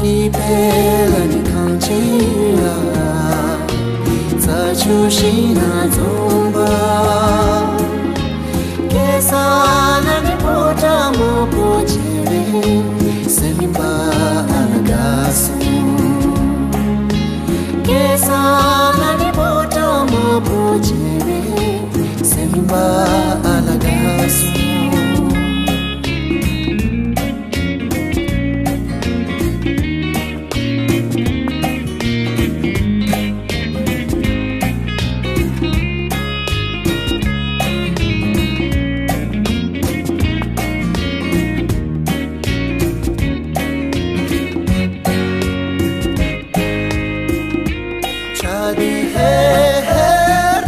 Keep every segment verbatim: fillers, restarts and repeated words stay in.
ཀི་ཕེ་ལ་ནི་ཐང་ཆེན་ལ། རྩྭ་ཆུ་ཤིང་ན་འཛོམས་པ། ཀེ་ས་ན་ནི་ཕོ་བྲང་མང་པོ་མཇལ་བས་སེམས་པ་ཨ་ལ་དགའ་སོང་། ཀེ་ས་ན་ནི་ཕོ་བྲང་མང་པོ་མཇལ་བས་སེམས་པ་ཨ་ལ་དགའ་སོང་། ཆ་དེ་ཧེ་ཧེ་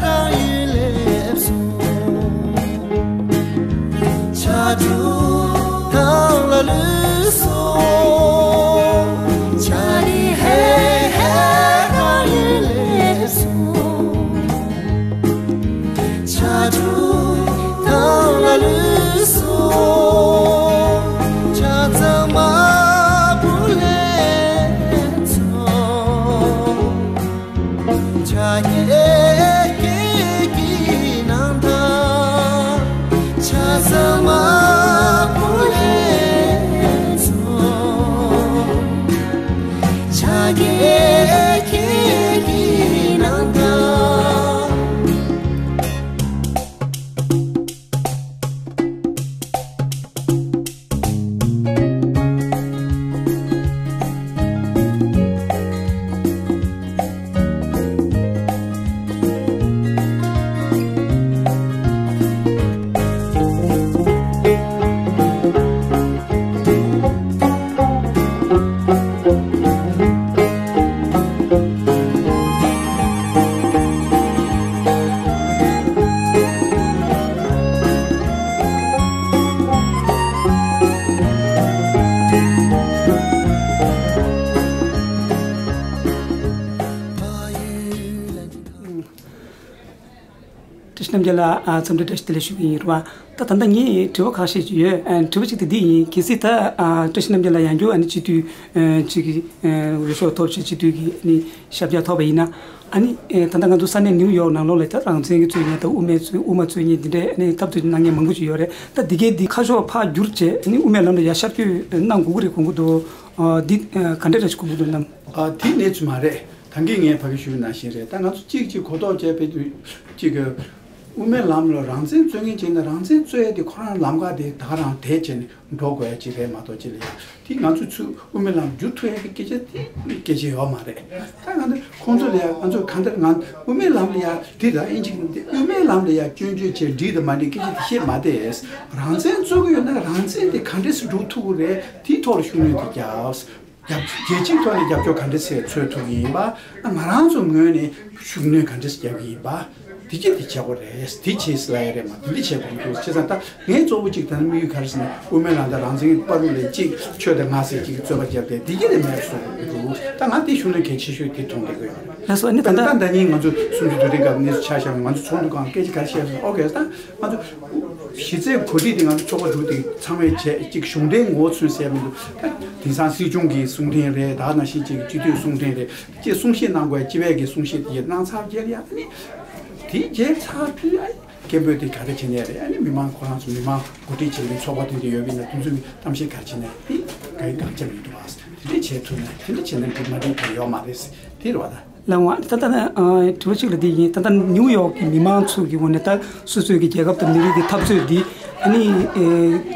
རང་ཡུལ་སླེབས་སོང་། ཆ་དྲུག་ཐང་ལ་ལུས་སོང་། ཆ་དེ་ཧེ་ཧེ་རང་ཡུལ་སླེབས་སོང་། ཆ་དྲུག་ཐང་ལ་ལུས་སོང་། ཆ་ཚང་མ་བུ་ལེན་སོང་། ཆ་རྒྱལ་སྐད་ཀྱི་ནང་ཐང་། ཆ་ཚང་མ་བུ་ལེན་སོང་། ཆ་རྒྱལ་སྐད་ཀྱི་ནང་ཐང་། བཀྲ་ཤིས་རྣམ་རྒྱལ་ལགས། ཨ། འཚམས་འདྲི་བཀྲ་ཤིས་བདེ་ལེགས་ཞུ་གི་ཡིན་རེད་བ། ད་ད་ལྟ་ངས་དྲི་བ་ཁ་ཤས་ཅིག་ཡོད། ཨ། དྲི་བ་གཅིག་དེ་འདི་ཡིན། གལ་སྲིད་ད། ཨ། བཀྲ་ཤིས་རྣམ་རྒྱལ་ལགས་ཡང་བསྐྱར་ཨ་ནི་སྤྱི་འཐུས་ཨ་གཅིག་གི་ཨ་འོས་ཤོག་ཐོབ་བྱས་སྤྱི་འཐུས་ཀྱི་ཨ་ནི་ཞབས་བཀྱག་ཐོབ་པ་ཡིན་ན། ཨ་ནི་ཨ་ད་ལྟ་ང་ཚོ་ས་གནས་ནིའུ་ཡོག་ནང་ལོགས་ལ་ད་རང་བཙན་གྱི་རྩོད་མཁན་དང་དབུ་མའི་རྩོད། དབུ་མ་རྩོད་མཁན་འདི་འདྲའི་ཨ་ནི་འཐབ་རྩོད་གནང་མཁན་མང་པོ་ཅིག་ཡོད་རེད། ད་འདི་གའི་འདི་ཁ་ཕྱོགས་ཕར་བསྒྱུར་བྱས་ཨ་ནི་དབུ་མའི་ལམ་ལ་ཡར་ཤར་བསྐྱོད་གནང་དགོས་ཀྱི་རེད་དགོངས་ཀྱི་འདུག་ཨ། འདི་ཨ་ག་འདྲ་འདྲ་ཞིག་གོ་གི་འདུག་ལགས། ཨ། དེ་གནས་ཚུལ་མ་རེད། ད་གིན་ངས་ཕ་གི་ཞུས་ནང་བཞིན་རེད། ད་ང་ཚོ་གཅིག་གཅིག་གོ་རྟོགས་བྱས་པའི་དུས་གཅིག་གི་དབུ་མའི་ལམ་ལ་རང་བཙན་རྩོད་མཁན་བྱས་ན་རང་བཙན་རྩོད་ཡ་དེ་ཁོ་རང་ལམ་ཁ་དེ་ད་ག་རང་དེད་བྱས་ནས་འགྲོ་དགོས་ཡ་ཅིག་རེད་མ་གཏོགས་ཅི་ལ་ཡ་དེ་ང་ཚོས་ཚུར་དབུ་མའི་ལམ་བསྒྱུར་ཐུབ་ཡ་གི་སྐད་ཆ་དེ་སྐད་ཆ་ཡོད་མ་རེད། ད་ང་ཚོ་ཁོང་ཚོ་ལ་ཡ་ང་ཚོ་གང་ལྟར་ང་དབུ་མའི་ལམ་ལ་ཡ་དེ་ད་ཨིན་ཇི་གི་དབུ་མའི་ལམ་ལ་ཡ་སྐྱོན་བརྗོད་བྱས་འགྲིག་དང་མ་འགྲིག་སྐད་ཆ་དེ་བཤད་མ་བསྡད། རང་བཙན་རྩོད་གི་ཡོད་ན་རང་བཙན་དེ་ག་འདྲས་སེ་སྒྲུབ་ཐུབ་གི་རེད། དེའི་ཐོག་ལ་ཤུགས་སྣོན་དེ་རྒྱབ། རྒྱལ་སྤྱིའི་ཐོག་ནས་རྒྱབ་སྐྱོར་ག་འདྲ་སེ་འཚོལ་ཐུབ་ཀྱི་ཡིན་པ། ང་རང་ཚོ་ངོས་ནས་ཤུགས་སྣོན་ག་འདྲ་སེ་རྒྱག་གི་ཡིན་པ། དེ་གཅིག་དེ་བྱེད་དགོས་རེད། དེ་བྱེད་ཟེར་ཡ་རེད་མ་གཏོགས་འདི་བྱེད་དགོས་མི་འདུག་བྱས་ཙང་ད་ངས་གཙོ་བོ་གཅིག་ད་ནི་དམིགས་ཡུལ་ག་རེ་ཟེར་ན་དབུ་མའི་ལམ་དང་རང་བཙན་གྱི་བར་ལ་གཅིག་ཆོས་དང་ང་ཟེར་གཅིག་རྩོད་པ་བརྒྱབ་སྟེ་འདི་གཅིག་ལས་མེད་གསུངས་མི་འདུག་ད་ང་དེ་ཤུགས་སྣོན་གལ་ཆེ་ཤོས་དེ་མཐོང་བསྡད་ཀྱི་ཡོད་རེད། ལགས་སོ། ཨ་ནི་ད་ད་ལྟ་ད་ལྟ་ཉིན་ང་ཚོ་གསུམ་བཅུ་དུས་དྲན་སྐབས་གནས་ཚུལ་ཆ་བཞག་ན་ང་ཚོ་ཚོགས་འདུ་སྒང་སྐད་ཆ་ག་རེ་བཤད་སོང་། ཨོ་ཁེ། ད་ང་ཚོ་གཞི་རྩའི་གོ་སྒྲིག་དེ་ང་ཚོ་ཚོགས་པ་དྲུག་དེ་ཚང་མས་བྱས་གཅིག་གཞུང་འབྲེལ་ངོ་བོ་མཚོན་ཟེར་མི་འདུག་ད་དེང་སང་སྲིད་སྐྱོང་གི་གསུང་འཕྲིན་རེད། ད་ནང་བཞིན་གཅིག་སྤྱི་འཐུས་གསུང་འཕྲིན་རེད། ཅེས་གསུང་བཤད་གནང་དགོས། སྤྱི་པའི་གི་གསུང་བཤད་དེ་གནང་ཚར་རྗེས་ལ་ཡ་ཨ་ནི་དེ་རྗེས་ཚར་དུས་ཨ་ནི་སྐད་འབོད་དེ་ག་རེ་བྱེད་ནས་རེད། ཨ་ནི་མི་མང་ཁོ་རང་ཚོ་མི་མང་གོ་སྒྲིག་བྱེད་མཁན་ཚོགས་པ་དེ་འདྲ་ཡོད་པ་ཡིན་ན་དེ་ཚོ་གི་གཏམ་བཤད་ག་རེ་བྱེད་ནས་དེ་ག་ཡི་དགག་བྱ་མི་འདུག་ཨ། དེ་འདྲ་བྱེད་ཐུབ་ན་དེ་འདྲ་བྱེད་ན་འགྲིག་མ་འགྲིག་དེ་ཡོད་མ་རེད། དེ་རེད་བ་ད། ལགས་འོང་། ད་ལྟ་ནས་ཨ་དྲི་བ་གཅིག་ལ་འདི་ཡིན། ད་ལྟ་ནིའུ་ཡོག་གི་མི་མང་ཚོ་གི་ངོས་ནས་ད་སོ་སོའི་གི་རྒྱལ་ཁབ་དང་མི་རིགས་ཀྱི་འཐབ་རྩོད་འདི་ཨ་ནི་ཨེ་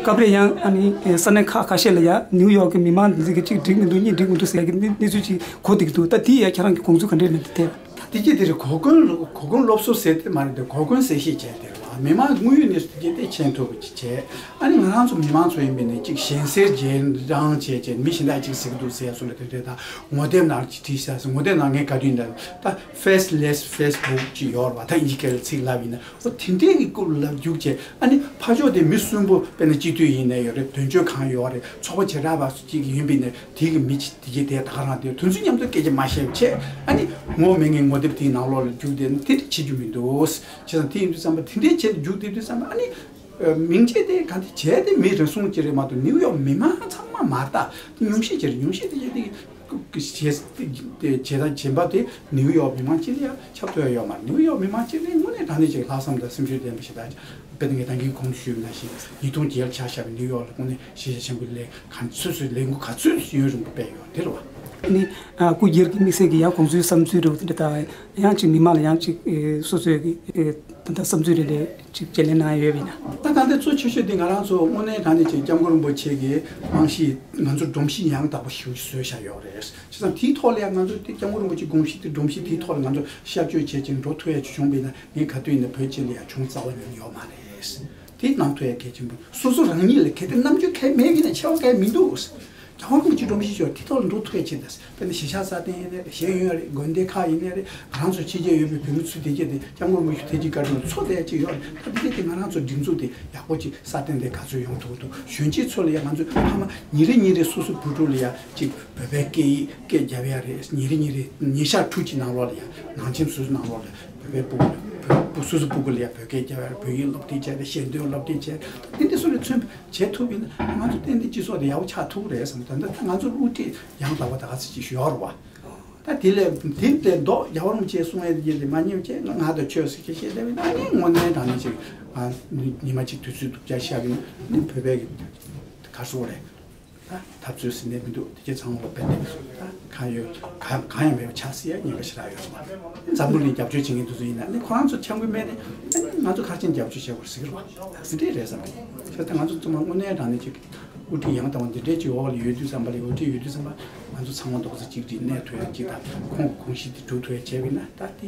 སྐབས་རེ་ཡང་ཨ་ནི་ཨེ་ས་གནས་ཁག་ཁ་ཤས་ལ་ཡང་ནིའུ་ཡོག་གི་མི་མང་འདི་གི་གཅིག་འགྲིག་མི་འདུག་གཉིས་འགྲིག་མི་འདུག་ཟེར་གི་གནས་གནས་ཚུལ་ཅིག་གོ་བསྡད་ཀྱི་འདུག་ད་འདི་ཡང་ཁྱེད་རང་གི་དགོངས་ཚུལ་ག་འདྲས་མེད་འདི་ཐད། ད་འདི་གཅིག་དེ་རེད། གོ་སྐོན་གོ་སྐོན་སློབ་གསོ་ཟེར་དེ་མ་རེད་དེ་གོ་སྐོན་གསལ་བཤད་བྱས་དེ་རེད་བ། མི་མང་དངོས་ཡོད་གནས་ཚུལ་དེ་གས་དེ་མཁྱེན་ཐུབ་པ་ཅིག་བྱས། ཨ་ནི་ང་རང་ཚོ་མི་མང་ཚོ་ཡིན་པས་ནས་ཅིག་ཞེན་སེལ་རྗེས་འབྲང་བྱས་བྱས་མི་གཞན་དག་ཅིག་ཟེར་གི་འདུག་ཟེར་ཡ་སོགས་ལ་དེ་འདྲས་དང་ངོ་དེབ་ནང་ཅིག་བྲིས་ཤག་ཟེར། ངོ་དེབ་ནང་ངས་ག་དུས་ཡིན་ད་ད་Faceless Facebook་ཅིག་ཡོད་རེད་བ། ད་དབྱིན་ཇི་སྐད་ལ་ཚིག་ལབ་ཡིན་ན། འོ་དེ་འདྲས་ཀྱི་སྐོར་ལ་རྒྱུགས་བྱས། ཨ་ནི་ཕར་ཕྱོགས་དེ་མི་གསུམ་པོ་དཔེར་ན་སྤྱི་འཐུས་ཡིན་ནའི་ཡོད་རེད། དོན་གཅོད་གང་ཡོད་རེད། ཚོགས་པ་བྱེ་བྲག་པ་ཅིག་ཡིན་པས་ནས་དེ་གི་མི་དེ་གི་དེ་ད་ག་རང་དེ་དོན་ཚུལ་མཉམ་དུ་སྐད་ཆ་མ་བཤད་བྱས། ཨ་ནི་ངོ་མི་ངན་ངོ་དེབ་དེའི་ནང་ལོགས་ལ་རྒྱུགས་དེ་དེ་འདྲ་བྱེད་རྒྱུ་མི་འདུག་བྱས་ཙང་དེ་ཡིན་དུས་ཙམ་པ་དེ་འདྲའི་བྱས་རྒྱུགས་དེ་དུས་ཙམ་པ་ཨ་ནི། མིང་ཆད་དེ་ག་དེ་བྱས་དེ་མི་རེ་ཟུང་ཅིག་རེད་མ་གཏོགས་ནིའུ་ཡོག་མི་མང་ཚང་མ་མ་རེད། ད་དེ་ཉུང་ཤས་ཅིག་རེད། ཉུང་ཤས་དེ་བྱས་དེ། བྱས་བྱས་པ་དེ་ནིའུ་ཡོག་མི་མང་སྤྱི་ལ་ཡང་ཁྱབ་ཐུབ་ཡ་ཡོད་མ་རེད། ནིའུ་ཡོག་མི་མང་སྤྱི་ལ་དངོས་གནས་དྲང་གནས་ཅིག་ལྷག་བསམ་དང་སེམས་ཤུགས་ལྡན་པ་ཞིག་དང་། དཔེར་ན་ངས་ད་གིན་གོང་དུ་ཞུས་པ་ནང་བཞིན་ཉིས་སྟོང་བརྒྱད་ལ་ཆ་བཞག་པའི་ནིའུ་ཡོག་ལ་དངོས་གནས་གཞིས་ཆགས་ཆེན་པོའི་ལས་ག་ཚོད་ཚོད་ལས་འགུལ་ག་ཚོད་ཡུན་རིང་པོ་སྤེལ་ཡོད་དེ་རེད་བ། ནི་ཨ་སྐུ་སྒེར་གྱི་དམིགས་བསལ་གྱི་ཡང་དགོངས་ཚུལ་བསམ་ཚུལ་རེད་བ། དེ་འདྲ་དང་ཡང་ཅིག་མི་མང་ལ་ཡང་ཅིག་ཨེ་སོ་སོའི་གི་ཨེ་ད་ལྟ་བསམ་ཚུལ་རེ་ལས་ཅིག་བརྗེ་ལེན་གནང་ཡོད་པ་ཡིན་ན། ད་ད་ལྟ་གཙོ་ཆེ་ཤོས་དེ་ང་རང་ཚོ་དངོས་གནས་དྲང་གནས་ཅིག་སྐྱབས་མགོན་རིན་པོ་ཆེ་གི་རྨང་གཞི་ང་ཚོ་སྒྲོམ་གཞི་ཡང་དག་པ་ཞིག་བཟོས་བཞག་ཡོད་རེད། བྱས་ཙང་དེའི་ཐོག་ལ་ཡང་ང་ཚོ་དེ་སྐྱབས་མགོན་རིན་པོ་ཆེ་དགོངས་གཞི་དེ་སྒྲོམ་གཞི་དེའི་ཐོག་ལ་ང་ཚོ་ཤར་བསྐྱོད་བྱེད་ཅིང་འགྲོ་ཐུབ་ཡ་ཅིག་བྱུང་བ་ཡིན་ན་ངས་ག་དུས་ཡིན་ན་བོད་སྤྱི་ལ་ཡང་གྱོང་རྩ་བ་ཉིད་ནས་ཡོད་མ་རེད། དེ་གནང་ཐུབ་ཡ་གལ་ཆེན་པོ། སོ་སོ་རང་ཉིད་ལ་གལ་ཏེ་རྣམ་དཔྱོད་གལ་མེད་ཡིན་ན་ཆེ་བ་གལ་མི་འདུག་རྒྱལ་བ་རིན་པོ་ཆེ་སྒྲོམ་གཞི་ཞོག་དེ་ཐོག་ལ་འགྲོ་ཐུབ་ཡ་ཆེད་དུ། དཔེར་ན་གཞིས་ཆགས་སྲ་བརྟན་ཡིན་ནའི་རེད། ཤེས་ཡོན་རེད། དགོན་སྡེ་ཁག་ཡིན་ནའི་རེད། ང་རང་ཚོ་ཕྱི་རྒྱལ་ཡོད་པའི་བོད་མི་ཚོས་དེ་གྱད་དེ་སྐྱབས་མགོན་རིན་པོ་ཆེ་ཐེ་ཇི་བཀའ་དྲིན་ཚོ་དེ་ཅིག་ཡོད་རེད། ད་དེ་གྱད་དེ་ང་རང་ཚོ་སྒྲིག་འཛུགས་དེ་ཡག་པོ་ཅིག་སྲ་བརྟན་དེ་ག་ཚོད་ཡོང་ཐུབ་ཐུབ། གཞོན་སྐྱེས་ཚོ་ལ་ཡ་ང་ཚོས་ཕ་མ་ཉིན་རེ་ཉིན་རེ་སོ་སོ་བུ་ཕྲུག་ལ་ཡ་ཅིག་བོད་པའི་སྐད་ཡིག་སྐད་རྒྱབ་ཡ་རེད། ཉིན་རེ་ཉིན་རེ་ཉིན་ཞག་དྲུག་གི་ནང་ལོགས་ལ་ཡ་ནང་ཁྱིམ་སོ་སོའི་ནང་ལོགས་ལ་བོད་པའི་སྤུ་གུ་བོད་སྤུ་སོ་སོའི་སྤུ་གུ་ལ་ཡ་བོད་སྐད་རྒྱབ་ཡ་རེད། བོད་ཡིག་སློབ་ཁྲིད་བྱས་རེད། ཤེས་འདོད་སློབ་ཁྲིད་བྱས་རེད། དེ་འདྲ་སོགས་ལ་མཚོན་བྱེད་ཐུབ་ཡིན་ན་ང་ཚོ་ཏན་ཏན་སྤྱི་ཚོགས་དེ་ཡག་པོ་ཆགས་ཐུབ་རེད་བསམ། ད་ལྟ་ད་ང་ཚོ་དབུ་ཁྲིད་ཡང་དག་པ་ད་ག་ཚོད་ཅིག་ཡོད་རེད་བ། ད་དེ་ལས་དེ་ལས་ལྡོག་རྒྱལ་བ་རིན་པོ་ཆེས་གསུང་ཡས་དེ་དེ་མ་ཉན་བྱས་ང་ང་དང་ཆོས་ཟེར་ཁྱེད་བཤད་བསྡད་པ་ཡིན་ན་ཨ་ནི་དངོས་གནས་དྲང་གནས་ཅིག་ང་ཉི་མ་གཅིག་དུས་ཚོད་སྡུག་ཅག་བཞག་གི་ནི་བོད་པའི་གི་ག་རེ་ཟེར་དགོས་རེད། ད་འཐབ་རྩོད་ཟེར་ནས་མི་འདུག་དེ་གྱད་ཚང་མ་ལ་དཔེ་དེ་ད་གང་ཡོད་གང་གང་ཡང་མེད་པ་ཆགས་སྲིད་ཡ་ཉེན་ཁ་ཞེ་དྲག་ཡོད་རེད་བ། འཛམ་བུ་གླིང་རྒྱབ་སྐྱོར་བྱེད་མཁན་དེ་ཚོ་ཡིན་ན་ཨ་ནི་ཁོ་རང་ཚོ་འཆམ་གི་མེད་ནས་ཨ་ནི་ང་ཚོ་ག་རེ་བྱས་ནས་རྒྱབ་སྐྱོར་བྱེད་དགོས་རེད་ཟེར་གི་རེད་བ། ད་དེ་འདྲས་རེད་བསམ་གི། བྱས་ཙང་ང་ཚོ་ཚང་མ་དངོས་གནས་དྲང་གནས་ཅིག་དབུ་ཁྲིད་ཡང་དག་པ་འདི་འདྲས་ཅིག་འོག་ལ་ཡོད་དུས་ཙམ་པ་ལ་དབུ་ཁྲིད་ཡོད་དུས་ཙམ་པ་ང་ཚོ་ཚང་མ་རྡོག་རྩ་གཅིག་སྒྲིལ་གནས་ཐུབ་ཡ་གཅིག་དང་ཁོང་གི་དགོངས་གཞི་དེ་སྒྲུབ་ཐུབ་ཡ་བྱས་པ་ཡིན་ན་ད་དེ་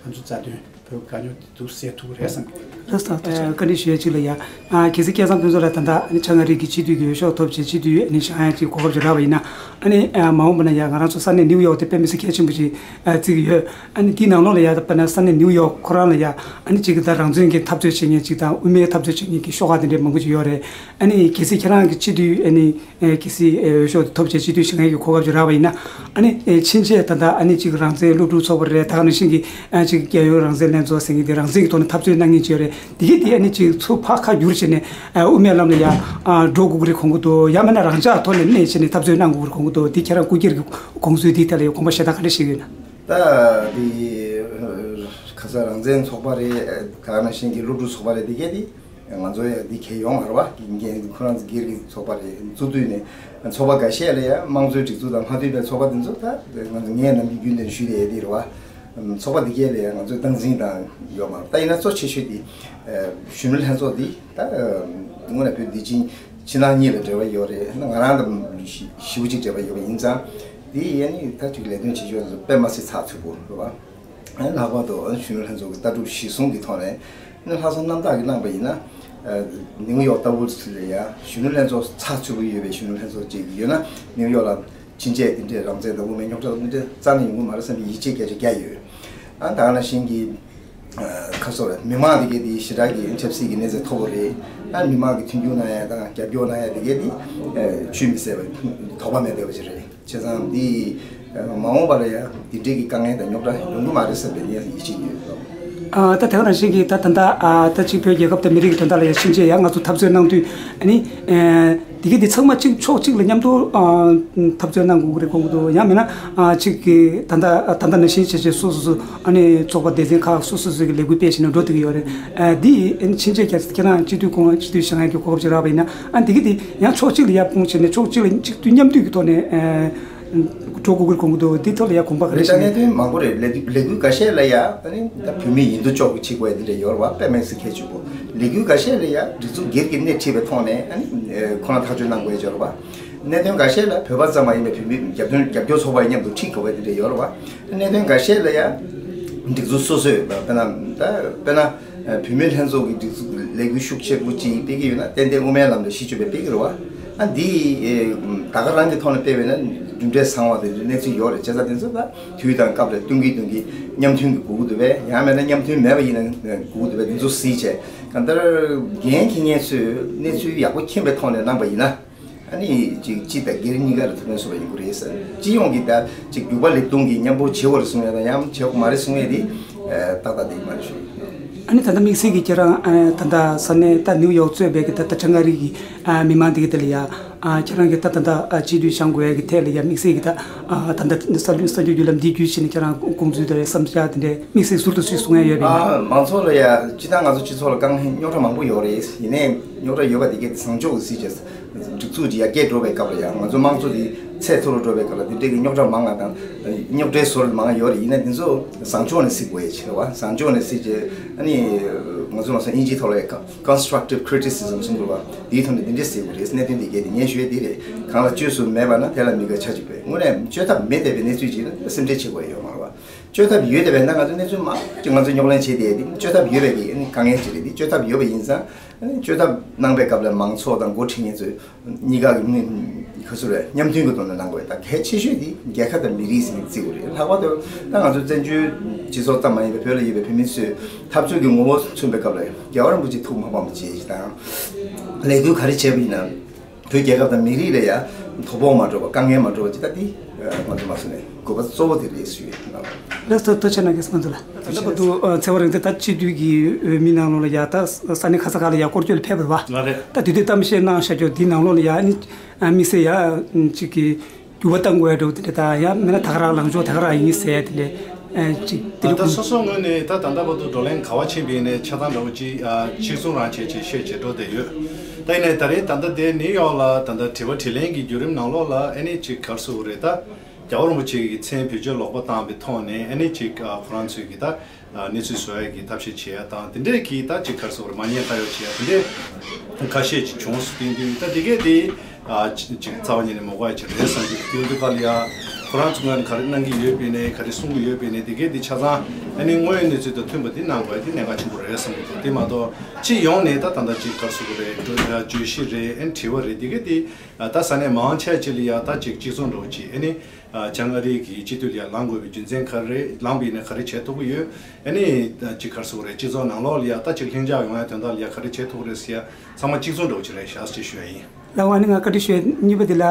ང་ཚོ་རྩ་དོན་བོད་དཀའ་རྙོག་དེ་འདུག་སེལ་ཐུབ་ཀྱི་རེད་བསམ་གི། ལགས་སོ། ཐུགས་རྗེ་ཆེ། བཀའ་འདྲི་ཞུ་ཡ་གཅིག་ལ་ཡ། ཨ་གལ་སྲིད་སྐལ་བཟང་ཕུན་ཚོགས་ལགས་ད་ལྟ་ཨ་ནི་བྱང་ཨ་རི་གི་སྤྱི་འཐུས་ཀྱི་འོས་ཤོག་ཐོབ་བྱས་སྤྱི་འཐུས་ཨ་ནི་བཞེངས་ཡ་གཅིག་གོ་སྐབས་ཅིག་རག་པ་ཡིན་ན། ཨ་ནི་ཨ་མ་འོངས་པ་ན་ཡ་ང་རང་ཚོ་ས་གནས་ནིའུ་ཡོག་དེ་དཔེ་མི་སྲིད་གལ་ཆེན་པོ་ཅིག་ཨ་བརྩི་གི་ཡོད། ཨ་ནི་དེའི་ནང་ལོགས་ལ་ཡ་དཔེར་ན་ས་གནས་ནིའུ་ཡོག་ཁོ་རང་ལ་ཡ་ཨ་ནི་གཅིག་གི་ད་རང་བཙན་གྱི་འཐབ་རྩོད་བྱེད་མཁན་གཅིག་དང་དབུ་མའི་འཐབ་རྩོད་བྱེད་མཁན་གྱི་ཤོག་ཁག་དེ་འདྲའི་མང་པོ་ཅིག་ཡོད་རེད། ཨ་ནི་གལ་སྲིད་ཁྱེད་རང་གི་སྤྱི་འཐུས་ཨ་ནི་ཨེ་གལ་སྲིད་ཨེ་འོས་ཤོག་དེ་ཐོབ་བྱས་སྤྱི་འཐུས་བཞེངས་ཡས་ཀྱི་གོ་སྐབས་ཅིག་རག་པ་ཡིན་ན། ཨ་ནི་ཨེ་ཕྱིན་ཆད་ད་ལྟ་ཨ་ནི་གཅིག་རང་བཙན་སློབ་ཕྲུག་ཚོགས་པ་རེད། ད་ག་ནང་བཞིན་གྱི་ཨ་གཅིག་རྒྱལ་ཡོངས་རང་བཙན་ལྷན་ཚོགས་ཟེར་མཁན་དེ་རང་བཙན་གྱི་ཐོག་ནས་འཐབ་རྩོད་གནང་མཁན་ཅིག་ཡོད་རེད། དེ་གས་དེ་ཨ་ནི་གཅིག་ཚུར་ཕར་ཁ་བསྒྱུར་བྱས་ནས་ཨ་དབུ་མའི་ལམ་ལ་ཡ་ཨ་འགྲོ་དགོས་ཀྱི་རེད་དགོངས་ཀྱི་འདུག་ཡང་མིན་ན་རང་ཅག་ཐོག་ནས་གནས་བྱས་ནས་འཐབ་རྩོད་གནང་དགོས་ཀྱི་རེད་དགོངས་ཀྱི་འདུག་དེ་ཁྱེད་རང་སྐུ་སྒེར་གྱི་དགོངས་ཚུལ་དེའི་ཐད་ལ་ཡ་དགོངས་པ་བཞེས་སྟངས་ག་འདྲ་ཞིག་ཡོད་ན། ད་དེ་ཁ་སང་རང་བཙན་ཚོགས་པ་རེད། ད་ག་ནང་བཞིན་གྱི་སློབ་ཕྲུག་ཚོགས་པ་རེད། དེ་གས་དེ། ང་ཚོ་ཡང་འདི་གས་ཡོང་བ་རེད་བ། འགན་ཁོ་རང་ཚོ་སྒེར་གྱི་ཚོགས་པ་རེད། འཛུགས་དུས་ནས་ཚོགས་པ་འགའ་ཤས་ལ་ཡང་དམངས་གཙོའི་སྒྲིག་འཛུགས་དང་མ་མཐུན་པའི་ཚོགས་པ་དེ་ཚོ་ད་ང་ཚོ་ངས་ནམ་རྒྱུན་རྒྱུན་ལྡན་ཞུས་ཏེ་ཡོད་དེ་རེད་བ། ཚོགས་པ་འདི་གས་ལ་ཡང་ང་ཚོས་སྟངས་འཛིན་དང་ཡོད་མ་རེད། ད་ཡིན་ན་གཙོ་ཆེ་ཤོས་དེ་གཞོན་ནུ་ལྷན་ཚོགས་འདི་ད་དངོས་གནས་བོད་འདི་ཕྱི་ཕྱི་ནང་གཉིས་ལ་འབྲེལ་བ་ཡོད་རེད། ང་རང་དང་ཞེ་པོ་ཅིག་འབྲེལ་བ་ཡོད་པ་ཡིན་ཙང་འདི་ཡས་ནི་ད་ཅིག་ལས་དོན་བྱེད་ཕྱོགས་དེ་ཚོ་དཔེ་མ་སྲིད་ཚགས་ཚུད་པོ་རེད་བ། ལྷག་པར་དུ་གཞོན་ནུ་ལྷན་ཚོགས་ཀྱི་ལྟ་གྲུབ་གཞིར་བཟུང་གི་ཐོག་ནས་ནི་ལྷག་བསམ་རྣམ་དག་གིས་གནང་པ་ཡིན་ན། ནིའུ་ཡོག་ལྟ་བུ་ཚོ་ལ་ཡང་གཞོན་ནུ་ལྷན་ཚོགས་ཚགས་ཚུད་པོ་ཡོད་པའི་གཞོན་ནུ་ལྷན་ཚོགས་ཅིག་ཡོད་ན་ནིའུ་ཡོག་ལ་ཕྱིན་ཆད་འདི་འདྲའི་རང་བཙན་དང་དབུ་མའི་རྙོག་དྲ་འདི་འདྲ་རྩ་ནས་ཡོང་གི་མ་རེད་བསམ་པའི་ཡིད་ཆེས་སྐད་ཆ་རྒྱག་ཡོད། ཨ་ད་ག་ནང་བཞིན་གྱི་ཁ་སོ་རེད། མི་མང་འདི་གས་འདི་ཞེ་དྲག་གི་ཆབ་སྲིད་ཀྱི་གནས་ཚད་མཐོ་པོ་རེད། ཨ་མི་མང་གི་མཐུན་འགྱུར་གནང་ཡ་དང་རྒྱབ་སྐྱོར་གནང་ཡ་འདི་གས་འདི་ཆུད་མི་ཟ་བའི་དོགས་པ་མེད་བསྡད་པ་ཅིག་རེད། བྱས་ཙང་འདི་མ་འོངས་པ་ལ་ཡང་འདི་འདྲའི་གི་དཀའ་ངལ་དང་རྙོག་དྲ་ཡོང་གི་མ་རེད་བསམ་པའི་ངས་ཡིད་ཆེས་ཡོད། ཨ་ད་དེ་ག་ནང་བཞིན་གྱི་ད་ད་ལྟ་ཨ་ད་ཅིག་བོད་རྒྱལ་ཁབ་དང་མི་རིགས་ཀྱི་དོན་དག་ལ་ཡང་ཕྱིན་ཆད་ཡང་ང་ཚོ་འཐབ་རྩོད་གནང་དུས་ཨ་ནི་ཨེ་འདི་གི་འདི་ཚང་མ་གཅིག་ཕྱོགས་གཅིག་ལ་མཉམ་དུ་ཨ་འཐབ་རྩོད་གནང་དགོས་ཀྱི་རེད་དགོངས་ཀྱི་འདུག་ཡང་མིན་ན་ཨ་གཅིག་གི་ད་ལྟ་ད་ལྟ་ནང་བཞིན་བྱས་བྱས་སོ་སོ་སོ་ཨ་ནི་ཚོགས་པ་སྡེ་ཚན་ཁག་སོ་སོ་སོ་གི་ལས་འགུལ་སྤེལ་བཞིན་ནས་འགྲོ་བསྡད་ཀྱི་ཡོད་རེད། ཨ་འདི་ཨ་ནི་ཕྱིན་ཆད་ཁྱེད་ཁྱེད་རང་སྤྱི་འཐུས་ཁོང་སྤྱི་འཐུས་བཞེངས་ཡག་གི་གོ་སྐབས་ཅིག་རག་པ་ཡིན་ན་ཨ་འདི་གི་འདི་ཡང་ཕྱོགས་གཅིག་ལ་ཡར་སྤུངས་བྱས་ནས་ཕྱོགས་གཅིག་ལ་གཅིག་སྡུད་མཉམ་སྡུད་ཀྱི་ཐོག་ནས་ཨ། འགྲོ་དགོས་ཀྱི་དགོངས་ཀྱི་འདུག་འདི་ཐོག་ལ་ཡང་དགོངས་པ་ག་རེ་རེད་ད་བཤད་ན། གནད་དོན་མང་པོ་རེད། ལས་ལས་འགུལ་འགའ་ཤས་ལ་ཡང་ཨ་ནི་ད་བོད་མི་ཡིན་དུ་ཅོག་གི་བྱེད་དགོས་ཡ་འདི་འདྲ་ཡོད་རེད་བ། དཔེ་མི་སྲིད་གལ་ཆེ་པོ། ལས་འགུལ་འགའ་ཤས་ལ་ཡང་སྒྲིག་འཛུགས་སྒེར་གྱི་སྣེ་ཁྲིད་པའི་ཐོག་ནས་ཨ་ནི་ཁོ་རང་ཐག་གཅོད་གནང་དགོས་ཡ་ཅིག་ཡོད་རེད་བ། གནད་དོན་འགའ་ཤས་ལ་བོད་པ་ཙམ་མ་ཡིན་པའི་བོད་མི་རྒྱབ་སྐྱོར་རྒྱབ་སྐྱོར་ཚོགས་པ་ཡིན་མཉམ་དུ་ཁྲིད་དགོས་པ་འདི་འདྲ་ཡོད་རེད་བ། གནད་དོན་འགའ་ཤས་ལ་ཡང་སྒྲིག་འཛུགས་སོ་སོས་དཔེར་ན་ད་དཔེར་ན། བུད་མེད་ལྷན་ཚོགས་ཀྱི་སྒྲིག་འཛུགས་ལས་འགུལ་ཤུགས་ཆེ་པོ་ཅིག་སྤེལ་གྱི་ཡོད་ན་ཏན་ཏན་དབུ་མའི་ལམ་ལ་གཞི་བཅོལ་བའི་སྤེལ་གྱི་རེད་བ། ཨ་འདི་ད་ག་རང་གི་ཐོག་ནས་སྤེལ་བས་ན་གྲུབ་འབྲས་བཟང་བ་དེ་གནས་ཚུལ་ཡོད་རེད། བྱས་ཙང་དེ་ཚོ་ད་དུས་དང་སྐབས་ལ་བསྟུན་གྱིན་བསྟུན་གྱིན་མཉམ་མཐུན་གྱི་དགོས་ཀྱི་འདུག་པས། ཡང་མེད་ན་མཉམ་མཐུན་མེད་པ་ཡིན་ན་དགོས་ཀྱི་འདུག་པས། དེ་ཚོ་གཟིགས་བྱས་གང་ལྟར་འགན་འཁྱེར་མཁན་ཚོས་གནས་ཚུལ་ཡག་པོ་མཁྱེན་པའི་ཐོག་ནས་གནང་པ་ཡིན་ན། ཨ་ནི་ཅིག་སྤྱི་དང་སྒེར་གཉིས་ཀ་ལ་ཐུགས་ཕན་གསོས་པ་ཡིན་དགོས་རེད་ཟེར། སྤྱི་ཡོངས་ཀྱི་ད་ཅིག་རྒྱུག་པ་ལེབ་རྡུང་གི་མཉམ་པོ་བྱེད་དགོས་རེད་གསུང་ཡ་དང་ཡང་བྱེད་དགོས་མ་རེད་གསུང་ཡ་དེ་ཏག་ཏག་དེ་མ་རེད་ཞུ། ཨ་ནི་ད་ལྟ་དམིགས་བསལ་གྱི་ཁྱེད་རང་ད་ལྟ་ས་གནས་ད་ནིའུ་ཡོག་གཙོས་པའི་གི་ད་ལྟ་བྱང་ཨ་རི་གི་མི་མང་དེ་གི་དེ་ལ་ཡ་ཁྱེད་རང་གི་ད་ད་ལྟ་སྤྱི་འཐུས་བཞེངས་དགོས་ཡ་གི་ཐད་ལ་ཡ་དམིགས་བསལ་གྱི་ད་ད་ལྟ་གསར་གསར་འགྱུར་བརྒྱུད་ལམ་འདི་བརྒྱུད་བྱས་ནས་ཁྱེད་རང་དགོངས་ཚུལ་དང་བསམ་འཆར་དེ་འདྲའི་དམིགས་བསལ་ཟུར་དུ་ཞིག་གསུང་ཡ་ཡོད་པས་ན། མང་ཚོགས་ལ་ཡ་སྤྱི་བཏང་ང་ཚོ་སྤྱི་ཚོགས་ལ་དཀའ་ངལ་རྙོག་དྲ་མང་པོ་ཡོད་རེད། ཡིན་ནའི་རྙོག་དྲ་ཡོད་པ་དེ་གས་བཟང་ཕྱོགས་ཀྱི་གཟིགས་བྱས། སྒྲིག་འཛུགས་ཀྱི་ཡར་རྒྱས་འགྲོ་བའི་སྐབས་ལ་ཡང་ང་ཚོ་དམངས་གཙོ་དེ་ཚད་མཐོ་རུ་འགྲོ་བའི་སྐབས་ལ་དེ་འདྲའི་གི་རྙོག་དྲ་མང་བ་དང་རྙོག་དྲའི་ཟུར་མང་བ་ཡོད་རེད། ཡིན་ན་དེ་ཚོ་བཟང་ཕྱོགས་ནས་གཟིགས་དགོས་ཡ་ཆེ་བ། བཟང་ཕྱོགས་ནས་གཟིགས་བྱས་ཨ་ནི་ང་ཚོ་ལ་སོང་དབྱིན་ཇིའི་ཐོག་ལ་constructive criticism གསུང་དགོས་པ་དེའི་ཐོག་ནས་དེ་འདྲའི་གཟིགས་དགོས་རེད། གནད་དོན་དེ་གས་དེ་ངས་ཞུ་ཡ་དེ་རེད། གང་ལ་བཅོས་སུ་མེད་པ་ན་དེ་ལ་མི་དགའ་ཆ་གཅིག་པས། དངོས་གནས་བཅོས་ཐབས་མེད་བསྡད་པའི་གནས་ཚུལ་ཅིག་ན་སེམས་ཁྲལ་བྱེད་དགོས་ཡ་ཡོད་མ་རེད་བ། བཅོས་ཐབས་ཡོད་བསྡད་པས་ན་ང་ཚོ་གནས་ཚུལ་མང་ཅིག་ང་ཚོ་རྙོག་གླེང་བྱེད་བསྡད་དེ་བཅོས་ཐབས་ཡོད་པའི་གི་ཨ་ནི་དཀའ་ངལ་ཅིག་རེད། དེ་བཅོས་ཐབས་ཡོད་པ་ཡིན་ཙང་ཨ་ནི་བཅོས་ཐབས་གནང་པའི་སྐབས་ལ་མང་ཚོགས་དང་འགོ་ཁྲིད་མཁན་ཚོས་གཉིས་ཀ་གི་ག་ཚོད་རེད་མཉམ་མཐུན་གྱི་ཐོག་ནས་གནང་དགོས། ད་གལ་ཆེ་ཤོས་དེ་རྒྱལ་ཁབ་དང་མི་རིགས་ཟེར་ནས་བརྩི་དགོས་རེད། ལྷག་པར་དུ་ད་ང་ཚོ་བཙན་བྱོལ་སྤྱི་ཚོགས་ཙམ་མ་ཡིན་པའི་བོད་ལ་ཡོད་པའི་བོད་མི་ཚོས་འཐབ་རྩོད་ཀྱི་ངོ་བོ་མཚོན་པའི་སྐབས་ལ་རྒྱལ་བ་རིན་པོ་ཆེ་ཐུགས་མ་ཕམ་པ་བྱེད་ཅིག་དང་ལས་འགུལ་ག་རེ་བྱས་པ་ཡིན་ན། བོད་རྒྱལ་ཁབ་དང་མི་རིགས་ལ་ཡང་དོ་ཕོག་མ་འགྲོ་བ་དཀའ་ངལ་མ་འགྲོ་བ་ཅིག་ད་འདི་ང་ཚོ་མ་སོང་ནས་དགོས་པ་གཙོ་བོ་དེ་རེད་ཞུ་ཡས་ཡིན། ལགས་སོ། ཐུགས་རྗེ་ཆེ་གནང་གི་སྨོན་འདུག་ལ། ད་ལྟ་བར་དུ་ཚེ་དབང་རིག་འཛིན་ད་སྤྱི་འཐུས་ཀྱི་འོས་མི་ནང་ལོགས་ལ་ཡ་ད་ས་གནས་ག་ས་ག་ལ་ཡ་སྐོར་སྐྱོད་ལ་ཕེབས་པ་རེད་བ། ང་རེད། ད་དུས་དེབ་གཏམ་བཤད་གནང་བཞག་རྒྱུ་འདི་ནང་ལོགས་ལ་ཡ་ནི་དམིགས་བསལ་ཡ་གཅིག་གི་འགྱུར་བ་གཏང་དགོས་ཡ་འགྲོ་དེ་འདྲ་ད་ཡ་མིན་ན་ད་ག་རང་ལངས་ཕྱོགས་ད་ག་རང་ཡིན་ཟེར་ཡ་དེ་འདྲ་གཅིག་དེ་ད་འདྲ་ལྟ་སོ་སོའི་ངོས་ནས་ད་ད་ལྟ་བར་དུ་བགྲོ་གླེང་ག་བ་ཕྱིན་པ་ཡིན་ནའི་ཆ་ཚང་འདྲ་བོ་ཅིག་གཅིག་མཚུངས་རང་བྱས་བྱས་བཤད་བྱས་འགྲོ་བསྡད་ཡོད། ད་ཡིན་ནའི་ད་རེས་ད་ལྟ་དེ་ནིའུ་ཡོག་ལ་ད་ལྟ་དྲི་བ་དྲིས་ལན་གྱི་བརྒྱུད་རིམ་ནང་ལོགས་ལ་ཨ་ནི་ཅིག་ག་རེ་ཟེར་དགོས་རེད། ད་རྒྱལ་བ་རིན་པོ་ཆེ་གི་མཚན་བེད་སྤྱོད་ལོག་པ་བཏང་བའི་ཐོག་ནས་ཨ་ནི་ཅིག་ཁོ་རང་ཚོས་ཀྱི་ད་གནས་ཚུལ་བཟོ་ཡ་གི་ཐབས་ཤེས་བྱེད་ཡ་དང་དེ་འདྲས་ཀྱི་ད་ཅིག་ག་རེ་ཟེར་དགོས་རེད། མ་ཉེས་ཁ་གཡོགས་བྱེད་ཡ་དེ་འདྲས་ཁ་ཤས་ཅིག་བྱུང་སོང་། དེ་དུས་ད་དེ་གས་དེ་ཅིག་རྩ་བ་ཉིད་ནས་མ་དགོས་ཡ་ཅིག་རེད་བསམ་གྱི་འདུག་དེ་འདུག་ག་ལ་ཡ་ཁོ་རང་ཚོ་ངོས་ནས་ག་རེ་གནང་གི་ཡོད་པ་ཡིན་ནའི་ག་རེ་གསུང་གི་ཡོད་པ་ཡིན་ནའི་དེ་གས་དེ་ཆ་ཚང་ཨ་ནི་དངོས་ཡོད་གནས་ཚུལ་དང་མཐུན་པ་དེ་གནང་དགོས་ཡ་དེ་གནད་འགག་ཆེན་པོ་རེད་བསམ་གྱི་འདུག་དེ་མ་གཏོགས་སྤྱི་ཡོངས་ནས་ད་ད་ལྟ་ཅིག་ག་རེ་ཟེར་དགོས་རེད། བརྗོད་བརྗོད་གཞི་རེད། ཨ་ནི་དྲི་བ་རེད། དེ་གས་དེ་ད་ས་གནས་མང་ཆེ་ཅིག་ལ་ཡ་ད་ཅིག་གཅིག་མཚུངས་འདྲ་བོ་ཅིག་ཨ་ནི་བྱང་ཨ་རི་གི་སྤྱི་འཐུས་ལ་ཡ་ལངས་དགོས་པའི་རྒྱུ་མཚན་ག་རེ་རེད། ལངས་པ་ཡིན་ན་ག་རེ་བྱེད་ཐུབ་ཀྱི་ཡོད། ཨ་ནི་ཅིག་ག་རེ་ཟེར་དགོས་རེད། སྤྱི་ཚོགས་ནང་ལོགས་ལ་ཡ་ད་ཅིག་ལྷིང་འཇགས་ཡོང་ཡ་དོན་དག་ལ་ཡ་ག་རེ་བྱེད་ཐུབ་ཀྱི་རེད་ཟེར་ཡ་ཚང་མ་གཅིག་མཚུངས་འདྲ་བོ་ཅིག་རེད་ཤག་ཅེས་ཞུ་ཡ་ཡིན། ལགས་འོ། ཨ་ནི་ང་བཀའ་འདྲི་ཞུ་ཡ་གཉིས་པ་དེ་ལ་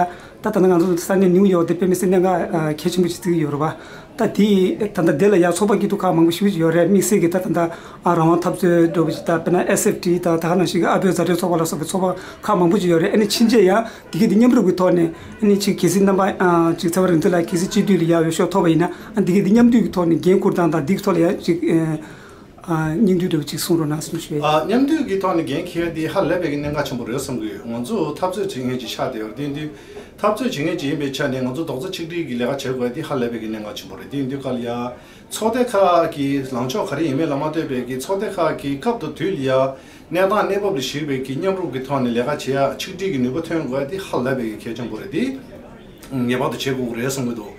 ད་ད་ལྟ་ང་ཚོ་ས་གནས་ནིའུ་ཡོག་དེ་དཔེ་མི་སྲིད་གནད་འགག་གལ་ཆེན་པོ་ཞིག་བརྩི་གི་ཡོད་རེད་བ། ད་དེ་ད་ལྟ་དེ་ལ་ཡ་ཚོགས་པ་སྐྱིད་སྡུག་ཁག་མང་པོ་ཞེ་པོ་ཅིག་ཡོད་རེད། དམིགས་བསལ་གྱི་ད་ད་ལྟ་ཨ་རང་དབང་འཐབ་རྩོད་འདྲ་བོ་ཅིག་ད་དཔེར་ན་ཨེས་ཨེཕ་ཊི་ད་ད་ག་ནང་བཞིན་གྱི་ཨ་བོད་མཛའ་འབྲེལ་ཚོགས་པ་ལ་སོགས་པའི་ཚོགས་པ་ཁག་མང་པོ་ཅིག་ཡོད་རེད། ཨ་ནི་ཕྱིན་ཆད་ཡ་དེ་གས་དེ་མཉམ་རུབ་ཀྱི་ཐོག་ནས་ཨ་ནི་ཅིག་གལ་སྲིད་རྣམ་པ་ཨ་ཅིག་ཚེ་དབང་རིག་འཛིན་ལགས་གལ་སྲིད་སྤྱི་འཐུས་ལ་ཡ་འོས་ཤོག་ཐོབ་པ་ཡིན་ན་ཨ་དེ་གས་དེ་མཉམ་འདུས་ཀྱི་ཐོག་ནས་འགན་འཁུར་སྟངས་དང་དེ་གི་ཐོག་ལ་ཡ་ཅིག་ཨ་ཨ་སྙིང་བསྡུས་འདྲ་བོ་ཅིག་གསུང་རོགས་གནང་ཞེས་ཞུ་ཡ་ཡིན། ཨ་མཉམ་འདུས་ཀྱི་ཐོག་ནས་འགན་འཁྱེར་ཡ་དེ་ཧ་ལས་པའི་གི་གནད་འགག་ཆེན་པོ་རེད་བསམ་གི་ཡོད། ང་ཚོ་འཐབ་རྩོད་བྱེད་མཁན་ཅིག་ཆགས་བསྡད་ཡོད་རེད། དེ་ཡིན་དུས་འཐབ་རྩོད་བྱེད་མཁན་ཅིག་ཡིན་པའི་ཆ་ནས་ང་ཚོ་རྡོག་རྩ་གཅིག་སྒྲིལ་གྱི་ལས་ཀ་བྱེད་དགོས་ཡ་དེ་ཧ་ལས་པའི་གི་གནད་འགག་ཆེན་པོ་རེད། དེ་ཡིན་དུས་ག་ལ་ཡ་ཚོགས་སྡེ་ཁག་གི་ལངས་ཕྱོགས་ག་རེ་ཡིན་མིན་ལ་མ་ལྟོས་པའི་གི་ཚོགས་སྡེ་ཁག་གི་སྐབས་དང་དུས་ལ་ཡ་གནས་སྟངས་གནས་བབ་ལ་གཞིགས་པའི་གི་མཉམ་རུབ་ཀྱི་ཐོག་ནས་ལས་ཀ་བྱེད་ཡ་ཆིག་སྒྲིལ་གྱི་ནུས་པ་ཐོན་དགོས་ཡ་དེ་ཧ་ལས་པའི་གི་གལ་ཆེན་པོ་རེད། དེ་ངེས་པར་དུ་བྱེད་དགོས་ཀྱི་རེད་བསམ་གྱི་འདུག་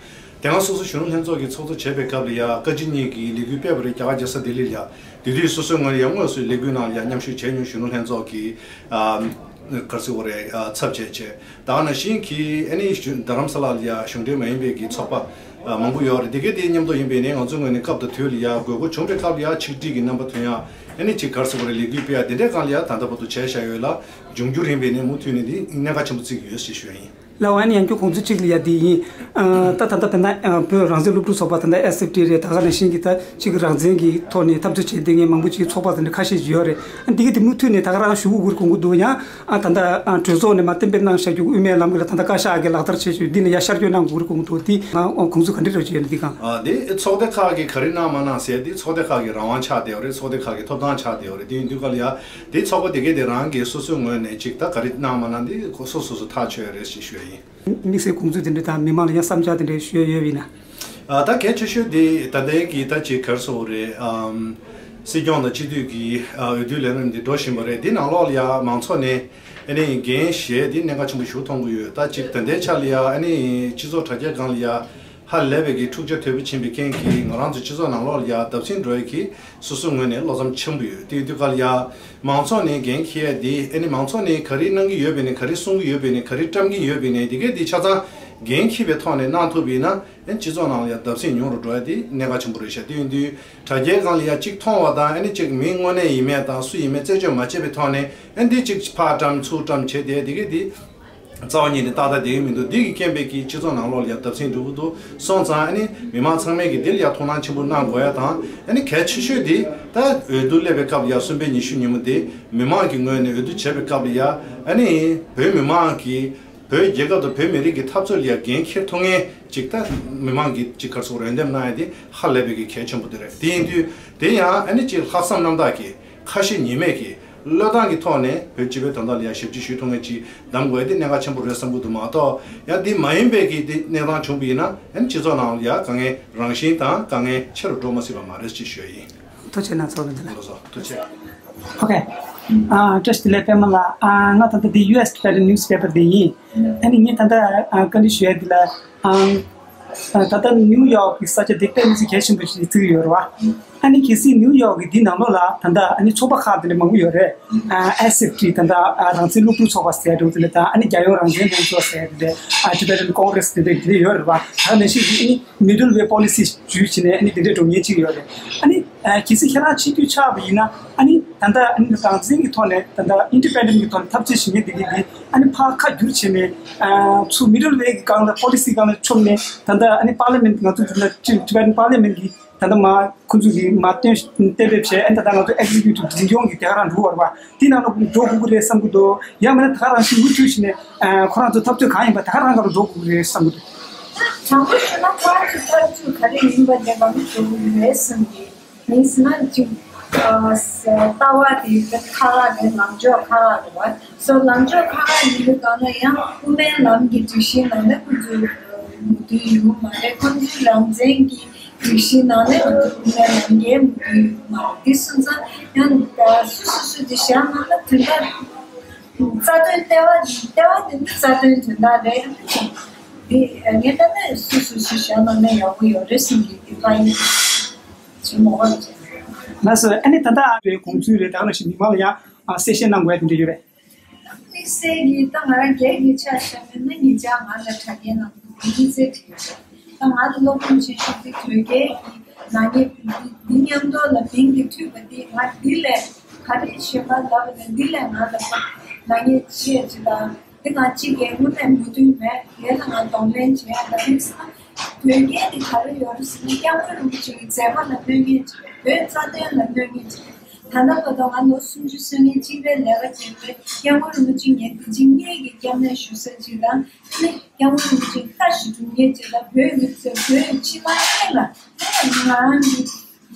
དེ་སྔ་སོ་སོ་གཞོན་ནུ་ལྷན་ཚོགས་ཀྱི་ཚོགས་གཙོ་བྱས་པའི་སྐབས་ལ་ཡ་བཀའ་སྤྱི་གཉིས་ཀྱི་ལས་འགུལ་སྤེལ་བ་རེད། རྒྱ་གར་རྒྱལ་ས་ལྡི་ལི་ལ་ཡ། དེ་དུས་སོ་སོའི་ངོས་ནས་ཡང་དངོས་སུ་ལས་འགུལ་ནང་ལ་ཡ་མཉམ་ཞུགས་བྱས་མྱོང་། གཞོན་ནུ་ལྷན་ཚོགས་ཀྱི་ཨ་ག་རེ་ཟེར་དགོས་རེད། ཨ་ཚབ་བྱས་བྱས། ད་ག་ནང་བཞིན་གྱི་ཨ་ནི་གཞུང་རྡ་རམ་ས་ལ་ལ་ཡ་གཞུང་འབྲེལ་མ་ཡིན་པའི་གི་ཚོགས་པ་ཨ་མང་པོ་ཡོད་རེད། དེ་གའི་དེ་མཉམ་དུ་ཡིན་པའི་ནས་ང་ཚོའི་ངོས་ནས་སྐབས་དང་དུས་ལ་ཡ་དགོས་མཁོ་བྱུང་བའི་སྐབས་ལ་ཡ་ཆིག་སྒྲིལ་གྱི་རྣམ་པ་ཐོན་ཡ། ཨ་ནི་ཅིག་ག་རེ་ཟེར་དགོས་རེད། ལས་འགུལ་སྤེལ་ཡ་དེ་འདྲའི་སྒང་ལ་ཡ་ད་ལྟ་བར་དུ་བྱས་བཞག་ཡོད་ལ། འབྱུང་འགྱུར་ཡིན་པའི་ནས་མུ་མཐུད་ནས་འདི་གནད་འགག་ཆེན་པོ་བརྩི་གི་ཡོད་ཅེས་ཞུ་ཡ་ཡིན། ལགས་འོ། ཨ་ནི་ཡང་བསྐྱར་དགོངས་ཚུལ་གཅིག་ལ་ཡ་འདི་ཡིན། ཨ་ད་ད་ལྟ་དཔེར་ན་ཨ་བོད་རང་བཙན་སློབ་ཕྲུག་ཚོགས་པ་དེ་འདྲ་ཨེས་ཨེཕ་ཊི་རེད། ད་ག་ནང་བཞིན་གྱི་ད་གཅིག་གི་རང་བཙན་གྱི་ཐོག་ནས་འཐབ་རྩོད་བྱེད་བསྡད་མཁན་མང་པོ་ཅིག་ཚོགས་པ་དེ་འདྲ་ཁ་ཤས་ཅིག་ཡོད་རེད། ཨ་འདི་གི་དེ་མུ་མཐུད་ནས་ད་ག་རང་ཞུ་དགོས་དགོངས་ཀྱི་འདུག་ཡང་ཨ་ད་ལྟ་ཨ་གྲོས་ཚོགས་ནས་མར་གཏན་འབེབས་གནང་བཞག་རྒྱུ་དབུ་མའི་ལམ་གྱི་ལ་ད་ལྟ་བཀའ་ཤག་གིས་ལག་བསྟར་བྱེད་ཞུ་འདི་ལ་ཡ་ཤར་བསྐྱོད་གནང་དགོས་དགོངས་ཀྱི་འདུག་འདི་ང་དགོངས་ཚུལ་ག་འདྲ་འདྲ་ཅིག་ཡོད་ན་འདི་གང་། ཨ་འདི་ཚོགས་སྡེ་ཁག་གིས་ག་རེ་གནང་མ་གནང་ཟེར་འདི་ཚོགས་སྡེ་ཁག་གི་རང་དབང་ཆགས་བསྡད་ཡོད་རེད། ཚོགས་སྡེ་ཁག་གི་ཐོབ་ཐང་ཆགས་བསྡད་ཡོད་རེད། དེ་ཡིན་དུས་ག་ལ་ཡ་དེ་ཚོགས་པ་དེ་གས་དེ་རང་གིས་སོ་སོའི་ངོས་ནས་ཅིག་ད་ག་རེ་གནང་མ་གནང་འདི་ཁོ་སོ་སོ་སོ་ཐག་ཆོད་ཡོད་རེད་ཞེས་ཞུ་ཡ་ཡིན། དམིགས་བསལ་དགོངས་ཚུལ་དེ་འདྲ་དང་མི་མང་ལ་ཡང་བསམ་འཆར་དེ་འདྲ་ཞུ་ཡ་ཡོད་པ་ཡིན་ན། ཨ་ད་གལ་ཆེ་ཤོས་དེ་ད་ལྟའི་གི་ད་ཅིག་ག་རེ་ཟེར་དགོས་རེད། ཨམ་སྲིད་སྐྱོང་དང་སྤྱི་འཐུས་ཀྱི་ཨ་འོས་བསྡུ་ལས་རིམ་འདི་འགྲོ་བཞིན་པ་རེད། འདི་ནང་ལོགས་ལ་ཡ་མང་ཚོགས་ནས་ཨ་ནི་འགན་བཞེས་འདི་གནད་འགག་ཆེན་པོ་ཞིག་མཐོང་གི་ཡོད། ད་ཅིག་ད་ལྟའི་ཆ་ལ་ཡ་ཨ་ནི་སྤྱི་ཚོགས་དྲ་རྒྱའི་སྒང་ལ་ཡ་ ཧ་ལས་པའི་གི་འཁྲུག་ཆ་དོད་པོ་ཕྱིན་པའི་རྐྱེན་གྱིས་ང་རང་ཚོ་སྤྱི་ཚོགས་ནང་ལོགས་ལ་ཡ་བརྡབ་གསིག་འགྲོ་ཡ་གི་སོ་སོའི་ངོས་ནས་བློ་འཚབ་ཆེན་པོ་ཡོད། དེ་ཡིན་དུས་ག་ལ་ཡ་མང་ཚོགས་ནས་འགན་འཁྱེར་ཡ་འདི་ཨ་ནི་མང་ཚོགས་ནས་ག་རེ་གནང་གི་ཡོད་པའི་ནས་ག་རེ་གསུང་གི་ཡོད་པའི་ནས་ག་རེ་བཀྲམ་གི་ཡོད་པའི་ནས་དེ་གས་འདི་ཆ་ཚང་འགན་འཁྱེར་བའི་ཐོག་ནས་གནང་ཐུབ་པ་ཡིན་ན། ཨ་ནི་སྤྱི་ཚོགས་ནང་ལ་ཡང་བརྡབ་གསིག་ཉུང་རུ་འགྲོ་ཡ་དེ་གནད་འགག་ཆེན་པོ་རེད་ཤག་དེ་ཡིན་དུས་དྲ་རྒྱའི་སྒང་ལ་ཡ་གཅིག་མཐོང་བ་དང་ཨ་ནི་གཅིག་མི་དངོས་གནས་ཡིན་མེད་དང་སུ་ཡིན་མེད་རྩད་གཅོད་མ་བྱས་པའི་ཐོག་ནས་ཨ་ནི་འདི་གཅིག་ཕར་བཀྲམ་ཚུར་བཀྲམ་བྱས་ཏེ་དེ་གས་དེ་རྩ་བ་ཉིད་ནས་ཏག་ཏག་བསྡད་ཀྱི་མི་འདུག་འདི་གི་རྐྱེན་པས་ཀྱི་སྤྱི་ཚོགས་ནང་ལོགས་ལ་ཡ་བརྡབ་གསིག་འགྲོ་གི་འདུག་སོང་ཙང་ཨ་ནི་མི་མང་ཚང་མས་ཀྱི་འདི་ལ་ཡ་ཐུགས་སྣང་ཆེན་པོ་གནང་དགོས་ཡ་དང་ཨ་ནི་གལ་ཆེ་ཤོས་དེ་ད་འོས་བསྡུ་སླེབས་པའི་སྐབས་ལ་ཡ་གསུམ་པའི་ཉི་ཤུ་ཉིན་མོ་དེ་མི་མང་གི་ངོས་ནས་འོས་བསྡུ་བྱས་པའི་སྐབས་ལ་ཡ་ཨ་ནི་བོད་མི་མང་གི་བོད་རྒྱལ་ཁབ་དང་བོད་མི་རིགས་ཀྱི་འཐབ་རྩོད་ལ་ཡང་འགན་འཁྱེར་ཐུབ་མཁན་ཅིག་ད་མི་མང་གིས་ཅིག་ག་རེ་ཟེར་འོས་འདེམས་གནང་ཡ་དེ་ཧ་ལས་པའི་གི་གལ་ཆེན་པོ་དེ་རེད། དེ་ཡིན་དུས་དེ་ཡང་ཨ་ནི་ཅིག་ལྷག་བསམ་རྣམ་དག་གིས་ཁ་ཞེ་གཉིས་མེད་ཀྱིས་བློས་བཏང་གི་ཐོག་ནས་བོད་སྤྱི་པའི་དོན་དག་ལ་ཡང་ཞབས་ཕྱི་ཞུ་ཐུབ་མཁན་ཅིག་གདམ་དགོས་ཡ་དེ་གནད་འགག་ཆེན་པོ་རེད་བསམ་གྱི་འདུག་མ་གཏོགས་ཡང་དེ་མ་ཡིན་པའི་གི་དེ་གནས་སྟངས་བྱུང་བ་ཡིན་ན་ཨ་ནི་སྤྱི་ཚོགས་ནང་ལ་ཡང་དཀའ་ངལ་རང་བཞིན་དང་དཀའ་ངལ་ཆེ་རུ་འགྲོ་མ་སྲིད་པ་མ་རེད་ཅེས་ཞུ་ཡ་ཡིན། ཐུགས་རྗེ་གནང་ཚོགས་གཙོ་ལགས། ལགས་སོ་ཐུགས་རྗེ་ཆེ། ཨོ་ཁེ། ཨ་བཀྲ་ཤིས་བདེ་ལེགས་པད་མ་ལགས། ཨ་ང་ད་ལྟ་འདི་ཡུ་ཨེས་ཕེ་ཌེ་རལ་ནིའུ་སི་པེ་པར་འདི་ཡིན། ཨ་ནི་ངས་ད་ལྟ་ཨ་བཀའ་འདྲི་ཞུ་ཡ་འདི་ལ་ཨ་ད་ལྟ་ནིའུ་ཡོག་གི་ས་ཆ་འདི་དཔེ་མི་སྲིད་གལ་ཆེན་པོ་ཞིག་བརྩི་གི་ཡོད་རེད་བ། ཨ་ནི་གལ་སྲིད་ནིའུ་ཡོག་གི་འདི་ནང་ལོགས་ལ་ད་ལྟ་ཨ་ནི་ཚོགས་པ་ཁག་འདི་འདྲ་མང་པོ་ཡོད་རེད། ཨ་ཨེ་སི་ཨེཕ་ཊི་ད་ལྟ་ཨ་རང་བཙན་སློབ་ཕྲུག་ཚོགས་པ་ཟེར་འདུག་འདི་འདྲ་དང་ཨ་ནི་རྒྱལ་ཡོངས་རང་བཙན་ལྷན་ཚོགས་ཟེར་འདི་འདྲ་ཨ་ཊི་བེ་ཊན་ཀོང་གྷི་རེ་སི་འདི་འདྲ་འདི་འདྲ་ཡོད་རེད་བ། ད་ནང་བཞིན་ཨ་ནི་མི་ཌལ་ཝེ་པོ་ལི་སི་བརྒྱུད་བྱས་ནས་ཨ་ནི་འདི་འདྲ་འགྲོ་མཁན་ཅིག་ཡོད་རེད། ཨ་ནི་ཨ་གལ་སྲིད་ཁྱེད་རང་ཕྱིན་དུས་ཆགས་པ་ཡིན་ན་ཨ་ནི་ད་ལྟ་ཨ་ནི་རང་བཙན་གྱི་ཐོག་ནས་ད་ལྟ་ཨིན་ཌི་པེན་ཌེན་གྱི་ཐོག་ནས་འཐབ་རྩོད་བྱེད་མཁན་འདི་གི་འདི་ཨ་ནི་ཕར་ཁ་བསྒྱུར་བྱས་ནས་ཨ་ཚུར་མི་ཌལ་ཝེ་གི་སྒང་ལ་པོ་ལི་སི་སྒང་ལ་མཆོངས་ནས་ད་ལྟ་ཨ་ནི་པར་ལི་མེན་ཊི་ང་ཚོ་འདི་ལ་ཊི་བེ་ཊན་པར་ལི་མེན་ཊི་གི་ད་ལྟ་མ་ཁོང་ཚོ་གི་མ་གཏན་གཏན་འབེབས་བྱས་ཨ་ནི་ད་ལྟ་ང་ཚོ་ཨེག་ཛི་ཀིའུ་ཊིབ་འཛིན་སྐྱོང་གི་དེ་ག་རང་འགྲོ་བར་བ་དེ་ནང་ལ་འགྲོ་དགོས་ཀྱི་རེད་བསམ་གྱི་འདུག་ཡང་མིན་ན་ད་ག་རང་བཞིན་མུ་མཐུད་བྱས་ནས་ཨ་ཁོ་རང་ཚོ་འཐབ་རྩོད་གང་ཡིན་པ་ད་ག་རང་ག་རུ་འགྲོ་དགོས་ཀྱི་རེད་བསམ་གྱི་འདུག་དྲང་པོ་ཞུ་ན་ཁོ་རང་ཚོ་འཐབ་རྩོད་ག་རེ་ཡིན་པ་དེ་ག་རུ་འགྲོ་དགོས་ཀྱི་རེད་བསམ་གྱི། ཡིན་ཟེར་ན་ཅིག་ཨ་ལྟ་བ་དེ་ཁག་ཁག་རེད། ལངས་ཕྱོགས་ཁག་ཁག་རེད་བ། སོ་ལངས་ཕྱོགས་ཁག་ཁག་ཡིན་པའི་སྒང་ལ་ཡང་དབུ་མའི་ལམ་གྱི་སྒྲིག་གཞིའི་ནང་ནས་ཁོང་ཚོ་མོས་མཐུན་ཡོང་གི་མ་རེད། ཁོང་ཚོའི་རང་བཙན་གྱི་སྒྲིག་གཞིའི་ནང་ནས་ང་ཚོ་དབུ་མའི་ལམ་གྱི་མོས་མཐུན་ཡོང་གི་མ་རེད། དེ་སོང་ཙང་ཡང་སོ་སོ་སོ་དེ་བཞག་ན་ན་དོན་དག་རྩ་དོན་ལྟེ་བ་ལྟེ་བ་དེ་ནི་རྩ་དོན་དོན་དག་རེད། དེ་ངས་ལྟ་ན་སོ་སོ་སོ་བཞག་ན་ན་ཡག་པོ་ཡོད་རེད་བསམ་གྱི་དེ་ལྟ་ཡིན། ལགས་སོ། ཨ་ནི་ད་ལྟ་བའི་དགོངས་ཚུལ་རེད། ད་ག་ནང་བཞིན་མི་མང་ལ་ཡང་གསལ་བཤད་གནང་དགོས་ཡ་དེ་འདྲ་ཡོད་པས། དམིགས་བསལ་གྱིས་ད་ང་རང་སྒེར་གྱི་ཆ་བཞག་པ་ཡིན་ན་ཉེ་ཆར་ང་ལ་དྲ་རྒྱའི་ནང་དུ་དམིགས་བསལ་བྲིས་ཡོད། ད་ང་ལ་སློབ་སྦྱོང་བྱེད་ཤུགས་དེ་དོལ་རྒྱལ་གྱི་ནག་ཉེས་འདི་མཉམ་དུ་ལ་མིང་གི་མཐུད་པ་འདི་ང་འདི་ལས་ག་རེ་ཞེས་པ་ལབ་ནས་འདི་ལས་ང་ལ་ནག་ཉེས་ཆེ་ཅིག་དང་། དེ་ང་གཅིག་གིས་དངོས་གནས་མོས་མཐུན་མེད། དེ་ལ་ང་གདོང་ལེན་བྱས་ཡ་ད་དེང་སང་དོལ་རྒྱལ་དེ་ག་རེ་ཡོད་རེད་ཟེར་ན་སྐྱབས་མགོན་རིན་པོ་ཆེ་གི་མཛད་པ་ལ་གནོད་མཁན་ཅིག་རེད། བོད་རྩ་དོན་ལ་གནོད་མཁན་ཅིག་རེད། ད་ལྟ་བར་དུ་ང་ལོ་སུམ་ཅུ་སོ་ལྔའི་སྤྱི་པའི་ལས་ཀ་བྱས་པས་སྐྱབས་མགོན་རིན་པོ་ཆེ་ངའི་འདི་ཕྱི་གཉིས་ཀྱི་སྐྱབས་གནས་ཞུ་ས་ཅིག་དང་། དེ་ནས་སྐྱབས་མགོན་རིན་པོ་ཆེ་བཀའ་ཞིག་སྒྲུབ་མཁན་ཅིག་དང་། བོད་ཡུལ་ཚོ་བོད་ཕྱི་ནང་གཉིས་ལ་ང་རང་གི་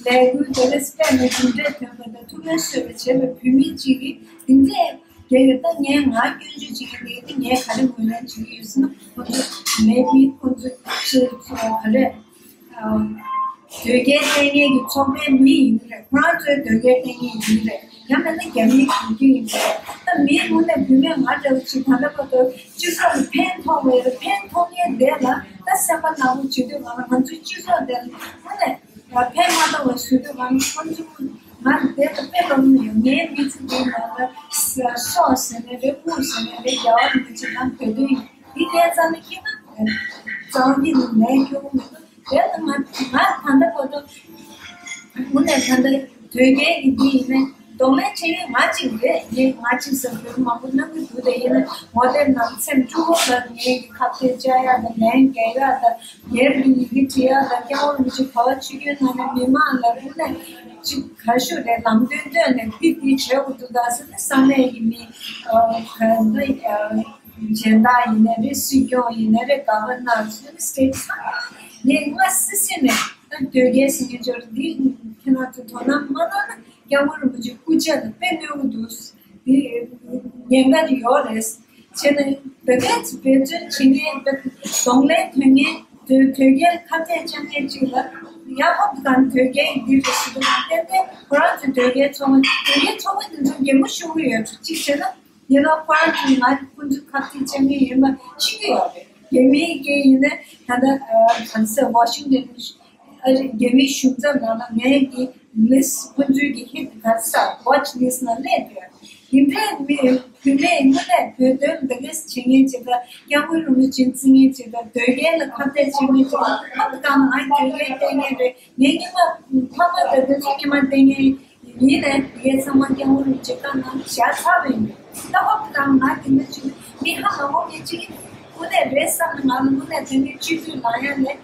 ལས་འགུལ་དེ་འདྲ་སྤེལ་ནས་གྲུབ་འབྲས་ཐོན་པ་དང་ཐུགས་ཕན་གསོས་པ་བྱས་པའི་བོད་མི་གཅིག་གིས་འདི་འདྲས་རྒྱལ་ཡོད་ད། ངས་ང་སྐྱོན་བརྗོད་བྱེད་ཀྱི་མེད་དེ། ངས་ག་རེ་ངོས་ལེན་བྱེད་ཀྱི་ཡོད་ཟེར་ན། ཁོང་ཚོ་མེད་མི་ཁོང་ཚོ་ཆེ་ག་རེ་དོལ་རྒྱལ་བསྟེན་མཁན་གྱི་ཚོགས་པའི་མི་ཡིན་གྱི་རེད། ཁོ་རང་ཚོའི་དོལ་རྒྱལ་བསྟེན་མཁན་ཡིན་གྱི་རེད། ཡང་མིན་ན་རྒྱ་མིའི་གུས་རྒྱུ་ཡིན་གྱི་རེད། ད་མིའི་ངོས་ནས་བུད་མེད་ང་འདྲ་བོ་ཅིག་ད་ལྟ་བར་དུ་སྤྱི་ཚོགས་ལ་ཕན་ཐོགས་པ་ཡོད་རེད། ཕན་ཐོགས་མཁན་དེ་ལ་ད་སེམས་པ་ནག་པོ་བྱེད་དུས་གང་ལ་ང་ཚོའི་སྤྱི་ཚོགས་དེ་ལ་དངོས་གནས་ཕན་མ་ཐོགས་པ་བཟོས་དུས་གང་ལ་ཁོང་ཚོ་ང་དེ་ལ་དཔེ་ལོང་ཡོད། ངའི་མི་ཚེ་འདིའི་ནང་ལ་སྲོག་ཟེར་ནའི་རེད། དངུལ་ཟེར་ནའི་རེད། རྒྱལ་བ་རིན་པོ་ཆེ་དང་བོད་དོན་ཡིན། འདི་ལས་རྩ་ནས་སྐྱེས་ན་རྩ་བ་ཉིད་ནས་ལས་སྐྱོ་བོ་མི་འདུག་དེ་ལ་ང་ང་ད་ལྟ་བར་དུ་དངོས་གནས་ད་ལྟ་དོལ་རྒྱལ་གྱི་འདི་ཡིན་ནའི་གདོང་ལེན་བྱེད་མཁན་ང་གཅིག་རེད། ངས་ང་གཅིག་ཟེར་བོད་མང་པོ་གནང་གི་འདུག་དེ་ཡིན་ན་ངོ་དེབ་ནང་སེམས་སྤྲོ་བོ་ལ་ངའི་གི་ཁ་གཏད་བཅག་ཡག་དང་ལན་རྒྱག་ཡག་དང་སྒེར་གྱི་ཡི་གེ་བྲིས་ཡག་དང་། སྐྱབས་མགོན་རིན་པོ་ཆེ་ག་པར་ཆིབས་བསྒྱུར་གནང་ནས་མི་མང་ལ་དངོས་གནས་ཅིག་ག་ཞུ་རེད། ལམ་སྟོན་སྟོན་ནས་འདི་འདི་བྱེད་དགོས་འདུག་ད་ཟེར་ནས་ས་གནས་ཀྱི་མི་ག་འདི་སྦྱིན་བདག་ཡིན་ནའི་རེད། སྲིད་སྐྱོང་ཡིན་ནའི་རེད། ག་པར་ན་ཟེར་ནས་སི་ཊེ་ཊི་ཚང་མ་ངས་སྔ་སི་སི་ནས་ད་དོལ་རྒྱལ་ཟེར་མཁན་ཅིག་ཡོད་རེད། འདི་ཁྱེད་རང་ཚོ་དོ་སྣང་མ་གནང་ན་སྐྱབས་མགོན་རིན་པོ་ཆེ་སྐུ་ཕྱྭ་ལ་དཔེ་གནོད་ཀྱི་འདུག་འདི་ཉེན་ཁ་ཅིག་ཡོད་རེད། བྱས་ན་བོད་སྐད་ཀྱི་འབད་བརྩོན་བྱེད་མཁན་གདོང་ལེན་དོན་གཉེར་དོལ་དོལ་རྒྱལ་ཁ་གཏད་བཅག་མཁན་ཅིག་ལ་ཡ་ཧོབ་གང་དོལ་རྒྱལ་འདི་རེད་ཟེར་དུས་ཏན་ཏན་ཁོ་རང་ཚོའི་དོལ་རྒྱལ་ཚོགས་པ་དོལ་རྒྱལ་ཚོགས་པ་འདི་ཚོ་འགན་མོ་ཤོར་གི་ཡོད་འགྲོ། གཅིག་བྱས་ན་ཡིན་ན་ཁོ་རང་ཚོས་ང་ཁོ་ཚོའི་ཁ་གཏད་བཅག་མཁན་ཡིན་པ་ཤེས་ཀྱི་ཡོད་རེད། རྒྱ་མིའི་གི་ཡིན་ན་ད་ལྟ་ག་རེ་ཟེར། ཝ་ཤིང་ཏོན་ཨ་རི་རྒྱ་མིའི་གཞུང་ཚབ་ནང་ལ་ངའི་གི་ལིས་ཁོང་ཚོའི་གི་ཧིད་ག་རེ་ཟེར། ཝ་ཆི་ལིས་ནང་སླེབས་ཡོད། དེ་འདྲའི་མི་བུད་མེད་དངོས་གནས་བོད་དོན་འདི་གས་བྱེད་མཁན་ཅིག་དང་། སྐྱབས་མགོན་རིན་པོ་ཆེ་བརྩི་མཁན་ཅིག་དང་། དོལ་རྒྱལ་ལ་ཁ་གཏད་བྱེད་མཁན་ཅིག་དང་། ཧ་ལས་པ་ང་དོལ་རྒྱལ་བསྟེན་མཁན་རེད། ངའི་སྔོན་མ་ཕ་མ་དང་དེ་ཚོ་སྔོན་མ་བསྟེན་མཁན་ཡིན་ནའི་དེ་གས་ཚང་མ་སྐྱབས་མགོན་རིན་པོ་ཆེ་བཀའ་གནང་བཞག་ཚར་བ་ཡིན། ད་ཧ་ལས་པ་ང་དེ་འདྲ་ཅིག་མི་ཧ་མ་གོ་མཁན་ཅིག་དངོས་གནས་རེད་བསམ་ནས། ང་ལ་དངོས་གནས་དེ་འདྲའི་སྤྱི་འཐུས་ལངས་ཡ་ལས་གནོད་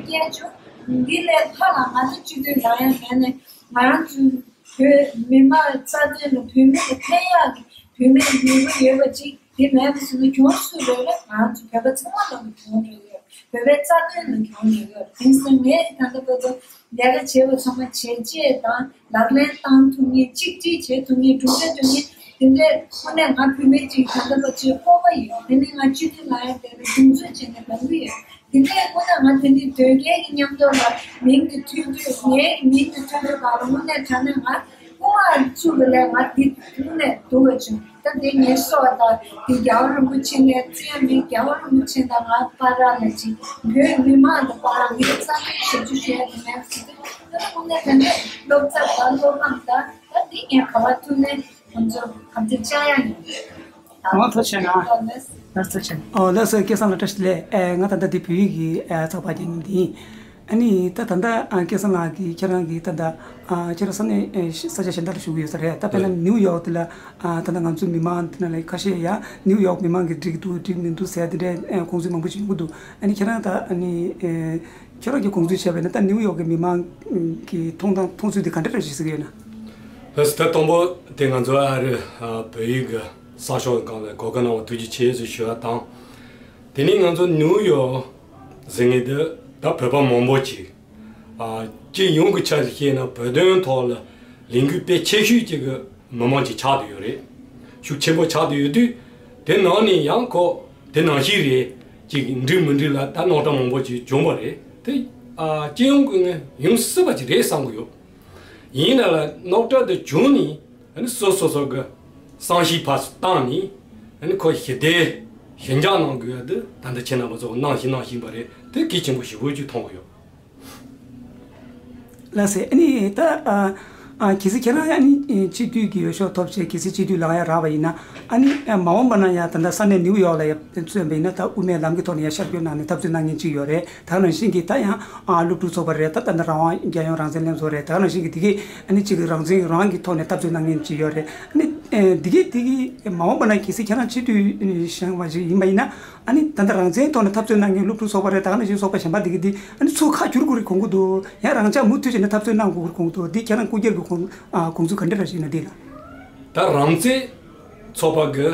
སྐྱེལ་བྱུང་། འདི་ལས་ཕར་ལ་ང་ཚོ་སྤྱི་འཐུས་ལངས་ཡ་མེད་ནས་ང་རང་ཚོའི་བོད་མི་མང་རྩ་དོན་ལ། བོད་མི་ལ་ཕན་ཡག་གི་བུད་མེད་ནུས་པ་ཡོད་པ་ཅིག་དེ་མེད་པ་སོང་ན་གྱོང་སུ་རེད་ལ། ང་རང་ཚོ་བོད་པ་ཚང་མ་ལ་གྱོང་རེད་ཡོད། བོད་པའི་རྩ་དོན་ལ་གྱོང་རེད་ཡོད། དེང་སང་ངས་ད་ལྟ་བར་དུ་ལས་ཀ་བྱས་པ་ཚང་མ་བྱས་རྗེས་དང་ལག་ལེན་བཏང་ཐུབ་མཁན། གཅིག་སྒྲིལ་བྱེད་ཐུབ་མཁན། གྲུབ་འབྲས་ཐོན་མཁན་དེ་འདྲའི་དངོས་གནས་ང་བུད་མེད་ཅིག་ད་ལྟ་བར་དུ་སྤོབས་པ་ཡོད། དེ་ནས་ང་སྤྱི་འཐུས་ལངས་ཡ་དེ་ལ་གདེང་ཚོད་བྱས་ནས་ལངས་གི་ཡོད། དེ་འདྲའི་དངོས་གནས་ང་དེ་འདྲའི་དོལ་རྒྱལ་གྱི་མཉམ་དུ་ལ་མིང་དེ་ཐོན་དུས། ངའི་མིང་དེ་ཐོན་དུས་གང་ལ་དངོས་གནས་དྲང་གནས་ང་སྐུ་ངལ་ཚུགས་པ་ལས་ང་འདི་དངོས་གནས་སྡུག་པ་བྱུང་། ད་འདི་ངལ་གསོ་བ་དང་འདི་རྒྱལ་བ་རིན་པོ་ཆེ་ནས་བརྩི་ཡ་མེད། རྒྱལ་བ་རིན་པོ་ཆེ་དང་ང་བར་ལ་ཅིག་བོད་མི་མང་དང་བར་ལ་ངས་རྩ་དོན་ཞབས་ཞུ་ཞུ་ཡ་དེ་མེད་ཟེར་དུས། ད་དངོས་གནས་དེ་འདྲའི་སློབ་གྲྭ་དང་སློབ་འབངས་དང་ད་འདི་ངས་ག་པར་ཐུག་ནས་ཁོང་ཚོ་གམ་ཚིག་བཅག་ཡ་ཡིན། ཨོ་ཐུགས་རྗེ་ཆེ་གནང་། ལགས་སོ། ཐུགས་རྗེ་ཆེ། ཨོ་ལགས་སོ། སྐལ་བཟང་ལགས་བཀྲ་ཤིས་བདེ་ལེགས། ཨེ་ང་ད་ལྟ་འདི་བོད་ཡིག་གི་ཨེ་ཚགས་པར་རྒྱག་མཁན་འདི་ཡིན། ཨ་ནི་ད་ད་ལྟ་ཨ་སྐལ་བཟང་ལགས་ཀྱིས་ཁྱེད་རང་གིས་ད་ལྟ་ཨ་ཁྱེད་རང་ས་གནས་ཨེ་ཤ་ས་ཆ་གཞན་དག་ལ་བཞུགས་ཀྱི་ཡོད་ས་རེད། ད་དཔེར་ན་ནིའུ་ཡོག་དེ་ལ་ཨ་ད་ལྟ་ང་ཚོ་མི་མང་དེ་ན་ལ་ཁ་ཤས་ཡ་ནིའུ་ཡོག་མི་མང་གིས་འགྲིག་འདུག་འགྲིག་མི་འདུག་ཟེར་དེ་འདྲའི་ཨེ་དགོངས་ཚུལ་མང་པོ་ཞིག་ཡོང་གི་འདུག་ཨ་ནི་ཁྱེད་རང་ད་ཨ་ནི་ཨེ་ཁྱེད་རང་གིས་དགོངས་ཚུལ་བྱས་པ་ཡིན་ན། ད་ནིའུ་ཡོག་གི་མི་མང་གི་མཐོང་སྟངས་མཐོང་ཚུལ་དེ་ག་འདྲ་འདྲ་ཞིག་གཟིགས་ཡོད་ན། ལགས་སོ། ད་དང་པོ་དེ་ང་ཚོ་ཨ་རི་ཨ་བོད་ཡིག་གི་གསར་ཤོག་སྒང་ལ་གོ་སྐབས་གནང་བ་ཐུགས་རྗེ་ཆེ་ཞེས་ཞུ་བ་དང་། དེ་ནས་ང་ཚོ་ནིའུ་ཡོག་ཟེར་མཁན་དེ་ད་བོད་པ་མང་པོ་ཅིག་ཨ་སྤྱི་ཡོངས་ཀྱི་ཆ་ནས་བཤད་ན་བོད་དོན་ཐོག་ལ་ལས་འགུལ་དཔེ་ཆེ་ཤོས་ཅིག་གི་མི་མང་ཅིག་ཆགས་བསྡད་ཡོད་རེད། ཤུགས་ཆེན་པོ་ཆགས་བསྡད་ཡོད་དུས། དེ་ནང་ནས་ཡང་ཁོ་དེ་ནང་བཞིན་རེད། ཅིག་འགྲིག་མི་འགྲིག་ལ་ད་རྣམ་གྲངས་མང་པོ་ཅིག་བྱུང་བ་རེད། དེ་ཨ་སྤྱི་ཡོངས་ཀྱི་ངོས་ཡོང་སྲིད་པ་ཅིག་རེད་བསམ་གྱི་ཡོད། ཡིན་ན་ལ་རྣམ་གྲངས་དེ་བྱུང་ནས་ཨ་ནི་སོ་སོ་སོ་གི་བསམ་ཤེས་ཕར་ཚུར་བཏང་ནས་ཨ་ནི་ཁོ་ཞི་བདེ་ཞི་འཇགས་གནང་དགོས་ཡ་དེ་ད་ལྟ་ཁྱེད་རྣམ་པ་ཚོ་གནང་བཞིན་གནང་བཞིན་པ་རེད། དེ་གལ་ཆེན་པོ་ཞེ་པོ་ཅིག་མཐོང་གི་ཡོད། ལགས་སེ། ཨ་ནི་ད་ཨ་ཨ་གལ་སྲིད་ཁྱེད་རང་ཨ་ནི་སྤྱི་འཐུས་ཀྱི་འོས་ཤོག་ཐོབ་བྱས། གལ་སྲིད་སྤྱི་འཐུས་ལངས་ཡ་རག་པ་ཡིན་ན། ཨ་ནི་ཨ་མ་འོངས་པ་ན་ཡང་ད་ལྟ་ས་གནས་ནིའུ་ཡོག་ལ་ཡ་བཙོན་པ་ཡིན་ན། ད་དབུ་མའི་ལམ་གྱི་ཐོག་ནས་ཡ་ཤར་བསྐྱོད་གནང་ནས་འཐབ་རྩོད་གནང་མཁན་ཅིག་ཡོད་རེད། ད་ག་ནང་བཞིན་གྱི་ད་ཡང་ཨ་སློབ་ཕྲུག་ཚོགས་པ་རེད། ད་ད་ལྟ་རང་དབང་རྒྱལ་ཡོངས་རང་བཙན་ལྷན་ཚོགས་རེད། ད་ག་ནང་བཞིན་གྱི་དེ་གའི་ཨ་ནི་གཅིག་གི་རང་བཙན་རང་གི་ཐོག་ནས་འཐབ་རྩོད་གནང་མཁན་ཅིག་ཡོད་རེད། ཨ་ནི་ཨ་དེ་གའི་དེ་གའི་མ་འོངས་པ་ན་གལ་སྲིད་ཁྱེད་རང་སྤྱི་འཐུས་བཞེངས་པ་ཞིག་ཡིན་པ་ཡིན་ན། ཨ་ནི་ད་ལྟ་རང་བཙན་ཐོག་ནས་འཐབ་རྩོད་གནང་མཁན་སློབ་ཕྲུག་ཚོགས་པ་རེད། ད་ག་ནང་བཞིན་ཚོགས་པ་གཞན་པ་འདི་གི་འདི་ཨ་ནི་ཚུར་ཁ་བསྒྱུར་དགོས་རེད་དགོངས་ཀྱི་འདུག་ཡང་རང་ཅག་མུ་མཐུད་བྱས་ནས་འཐབ་རྩོད་གནང་དགོས་རེད་དགོངས་ཀྱི་འདུག་འདི་ཁྱེད་རང་སྐུ་སྒེར་གྱི་དགོངས་ཨ་དགོངས་ཚུལ་ག་འདྲ་རེད་ཞུས་ན་འདི་ལ། ད་རང་བཙན་ཚོགས་པ་གི་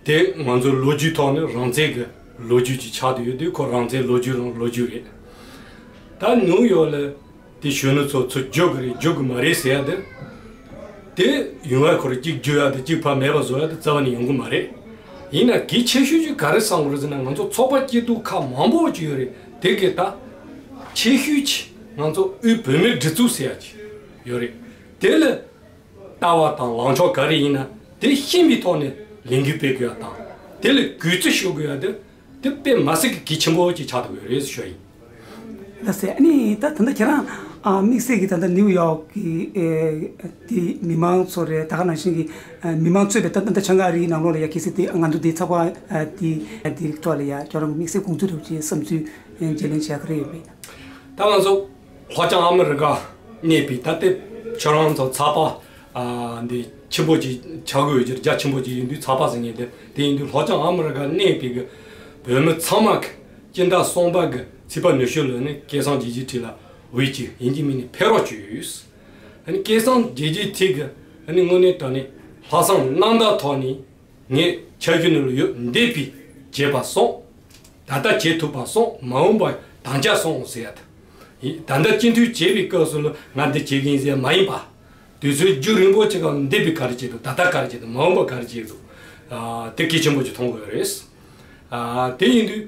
དེ་ང་ཚོ་ལོ་རྒྱུས་ཐོག་ནས་རང་བཙན་གྱི་ལོ་རྒྱུས་ཅིག་ཆགས་བསྡད་ཡོད་དུས། ཁོ་རང་བཙན་ལོ་རྒྱུས་རང་ལོ་རྒྱུས་རེད། ད་ནིའུ་ཡོག་ལ་དེ་གཞོན་ནུ་ཚོ་ཚུར་རྒྱུག་གི་རེད་རྒྱུག་གི་མ་རེད་ཟེར་ཡ་དེ། དེ་ཡོང་བ་ཁོ་རང་གཅིག་རྒྱུག་ཡ་དེ་གཅིག་ཕར་མེད་པ་བཟོ་ཡ་དེ་རྩ་བ་ནས་ཡོང་གི་མ་རེད། ཡིན་ན་གལ་ཆེ་ཤོས་ཅིག་ག་རེ་བསམ་དགོས་རེད་ཟེར་ན། ང་ཚོ་ཚོགས་པ་སྐྱིད་སྡུག་ཁག་མང་པོ་ཅིག་ཡོད་རེད། དེ་གི་ད་ཆེ་ཤོས་ཅིག་ང་ཚོ་དབུས་བོད་མིའི་སྒྲིག་འཛུགས་ཟེར་ཡ་ཅིག་ཡོད་རེད། དེ་ལ་ལྟ་བ་དང་ལངས་ཕྱོགས་ག་རེ་ཡིན་ན་དེ་ཤེས་པའི་ཐོག་ནས་ལས་འགུལ་སྤེལ་དགོས་ཡ་དང་། དེ་ལ་གུས་བརྩི་ཞུ་དགོས་ཡ་དེ་དེ་དཔེ་མ་སྲིད་ཀྱི་གལ་ཆེན་པོ་ཅིག་ཆགས་བསྡད་ཡོད་རེད་ཞུ་ཡ་ཡིན། ལགས་སེ། ཨ་ནི་ད་ད་ལྟ་ཁྱེད་རང་ཨ་དམིགས་བསལ་གྱི་ད་ལྟ་ནིའུ་ཡོག་གི་ཨེ་དེ་མི་མང་ཚོ་རེད། ད་ག་ནང་བཞིན་གྱི་ཨ་མི་མང་གཙོས་པའི་ད་ད་ལྟ་བྱང་ཨ་རིའི་ནང་ལོགས་ལ་ཡ་གལ་སྲིད་དེ་ང་ཚོ་དེ་ཚགས་པར་ཨ་དེ་དེ་ཐོག་ལ་ཡ་ཁྱེད་རང་དམིགས་བསལ་དགོངས་ཚུལ་འདྲ་བོ་ཅིག་བསམ་ཚུལ་བརྗེ་ལེན་བྱེད་ཡ་ག་རེ་ཡོད་པས། ད་ང་ཚོ་ལྷོ་བྱང་ཨ་མི་རི་ཀ་གནས་པའི་ད་ལྟའི་ཁྱེད་རང་ཚོ་ཚགས་པར་ཨ་འདི་ཆེན་པོ་ཅིག་ཆགས་ཀྱི་ཡོད་ཀྱི་རེད། རྒྱ་ཆེན་པོ་ཅིག་ཡིན་དུས། ཚགས་པར་ཟེར་མཁན་དེ་དེ་ཡིན་དུས་ལྷོ་བྱང་ཨ་མི་རི་ཀ་གནས་པའི་གི་བོད་མི་ཚང་མ་གི་སྤྱི་ཟླ་གསུམ་པ་གི་ཚེས་པ་ཉི་ཤུ་ལོ་ནི་སྐལ་བཟང་རྒྱལ་མཚན་ཁྲི་ལ་འོས་ཀྱི་ཡིན་གྱི་མིན་ནི་ཕེབས་རོགས་ཞུས་ཡོད། ཨ་ནི་སྐལ་བཟང་རྒྱལ་མཚན་ཁྲི་གི་ཨ་ནི་དངོས་གནས་དྲང་གནས་ལྷག་བསམ་རྣམ་དག་ཐོག་ནས་ངས་ཆ་རྒྱུས་ནང་ལ་ཡོད་འདས་པའི་བྱས་པ་སོང་། ད་ལྟ་བྱེད་ཐུབ་པ་སོང་། མ་འོངས་པ་དམ་བཅའ་སོང་ཟེར་ཡ་ད། ད་ལྟ་སྤྱི་འཐུས་བྱེད་པའི་སྐབས་སུ་ལ་ང་འདི་བྱེད་ཀྱི་ཡིན་ཟེར་ཡ་མ་ཡིན་པ། དུས་ཚོད་རྒྱུན་རིང་པོ་ཅིག་ག་འདས་པའི་ག་རེ་བྱེད་འདུག་ད་ལྟ་ག་རེ་བྱེད་འདུག་མ་འོངས་པ་ག་རེ་བྱེད་འདུག་ཨ་དེ་གལ་ཆེན་པོ་ཅིག་མཐོང་དགོས་རེད། ཨ་དེ་ཡིན་དུས་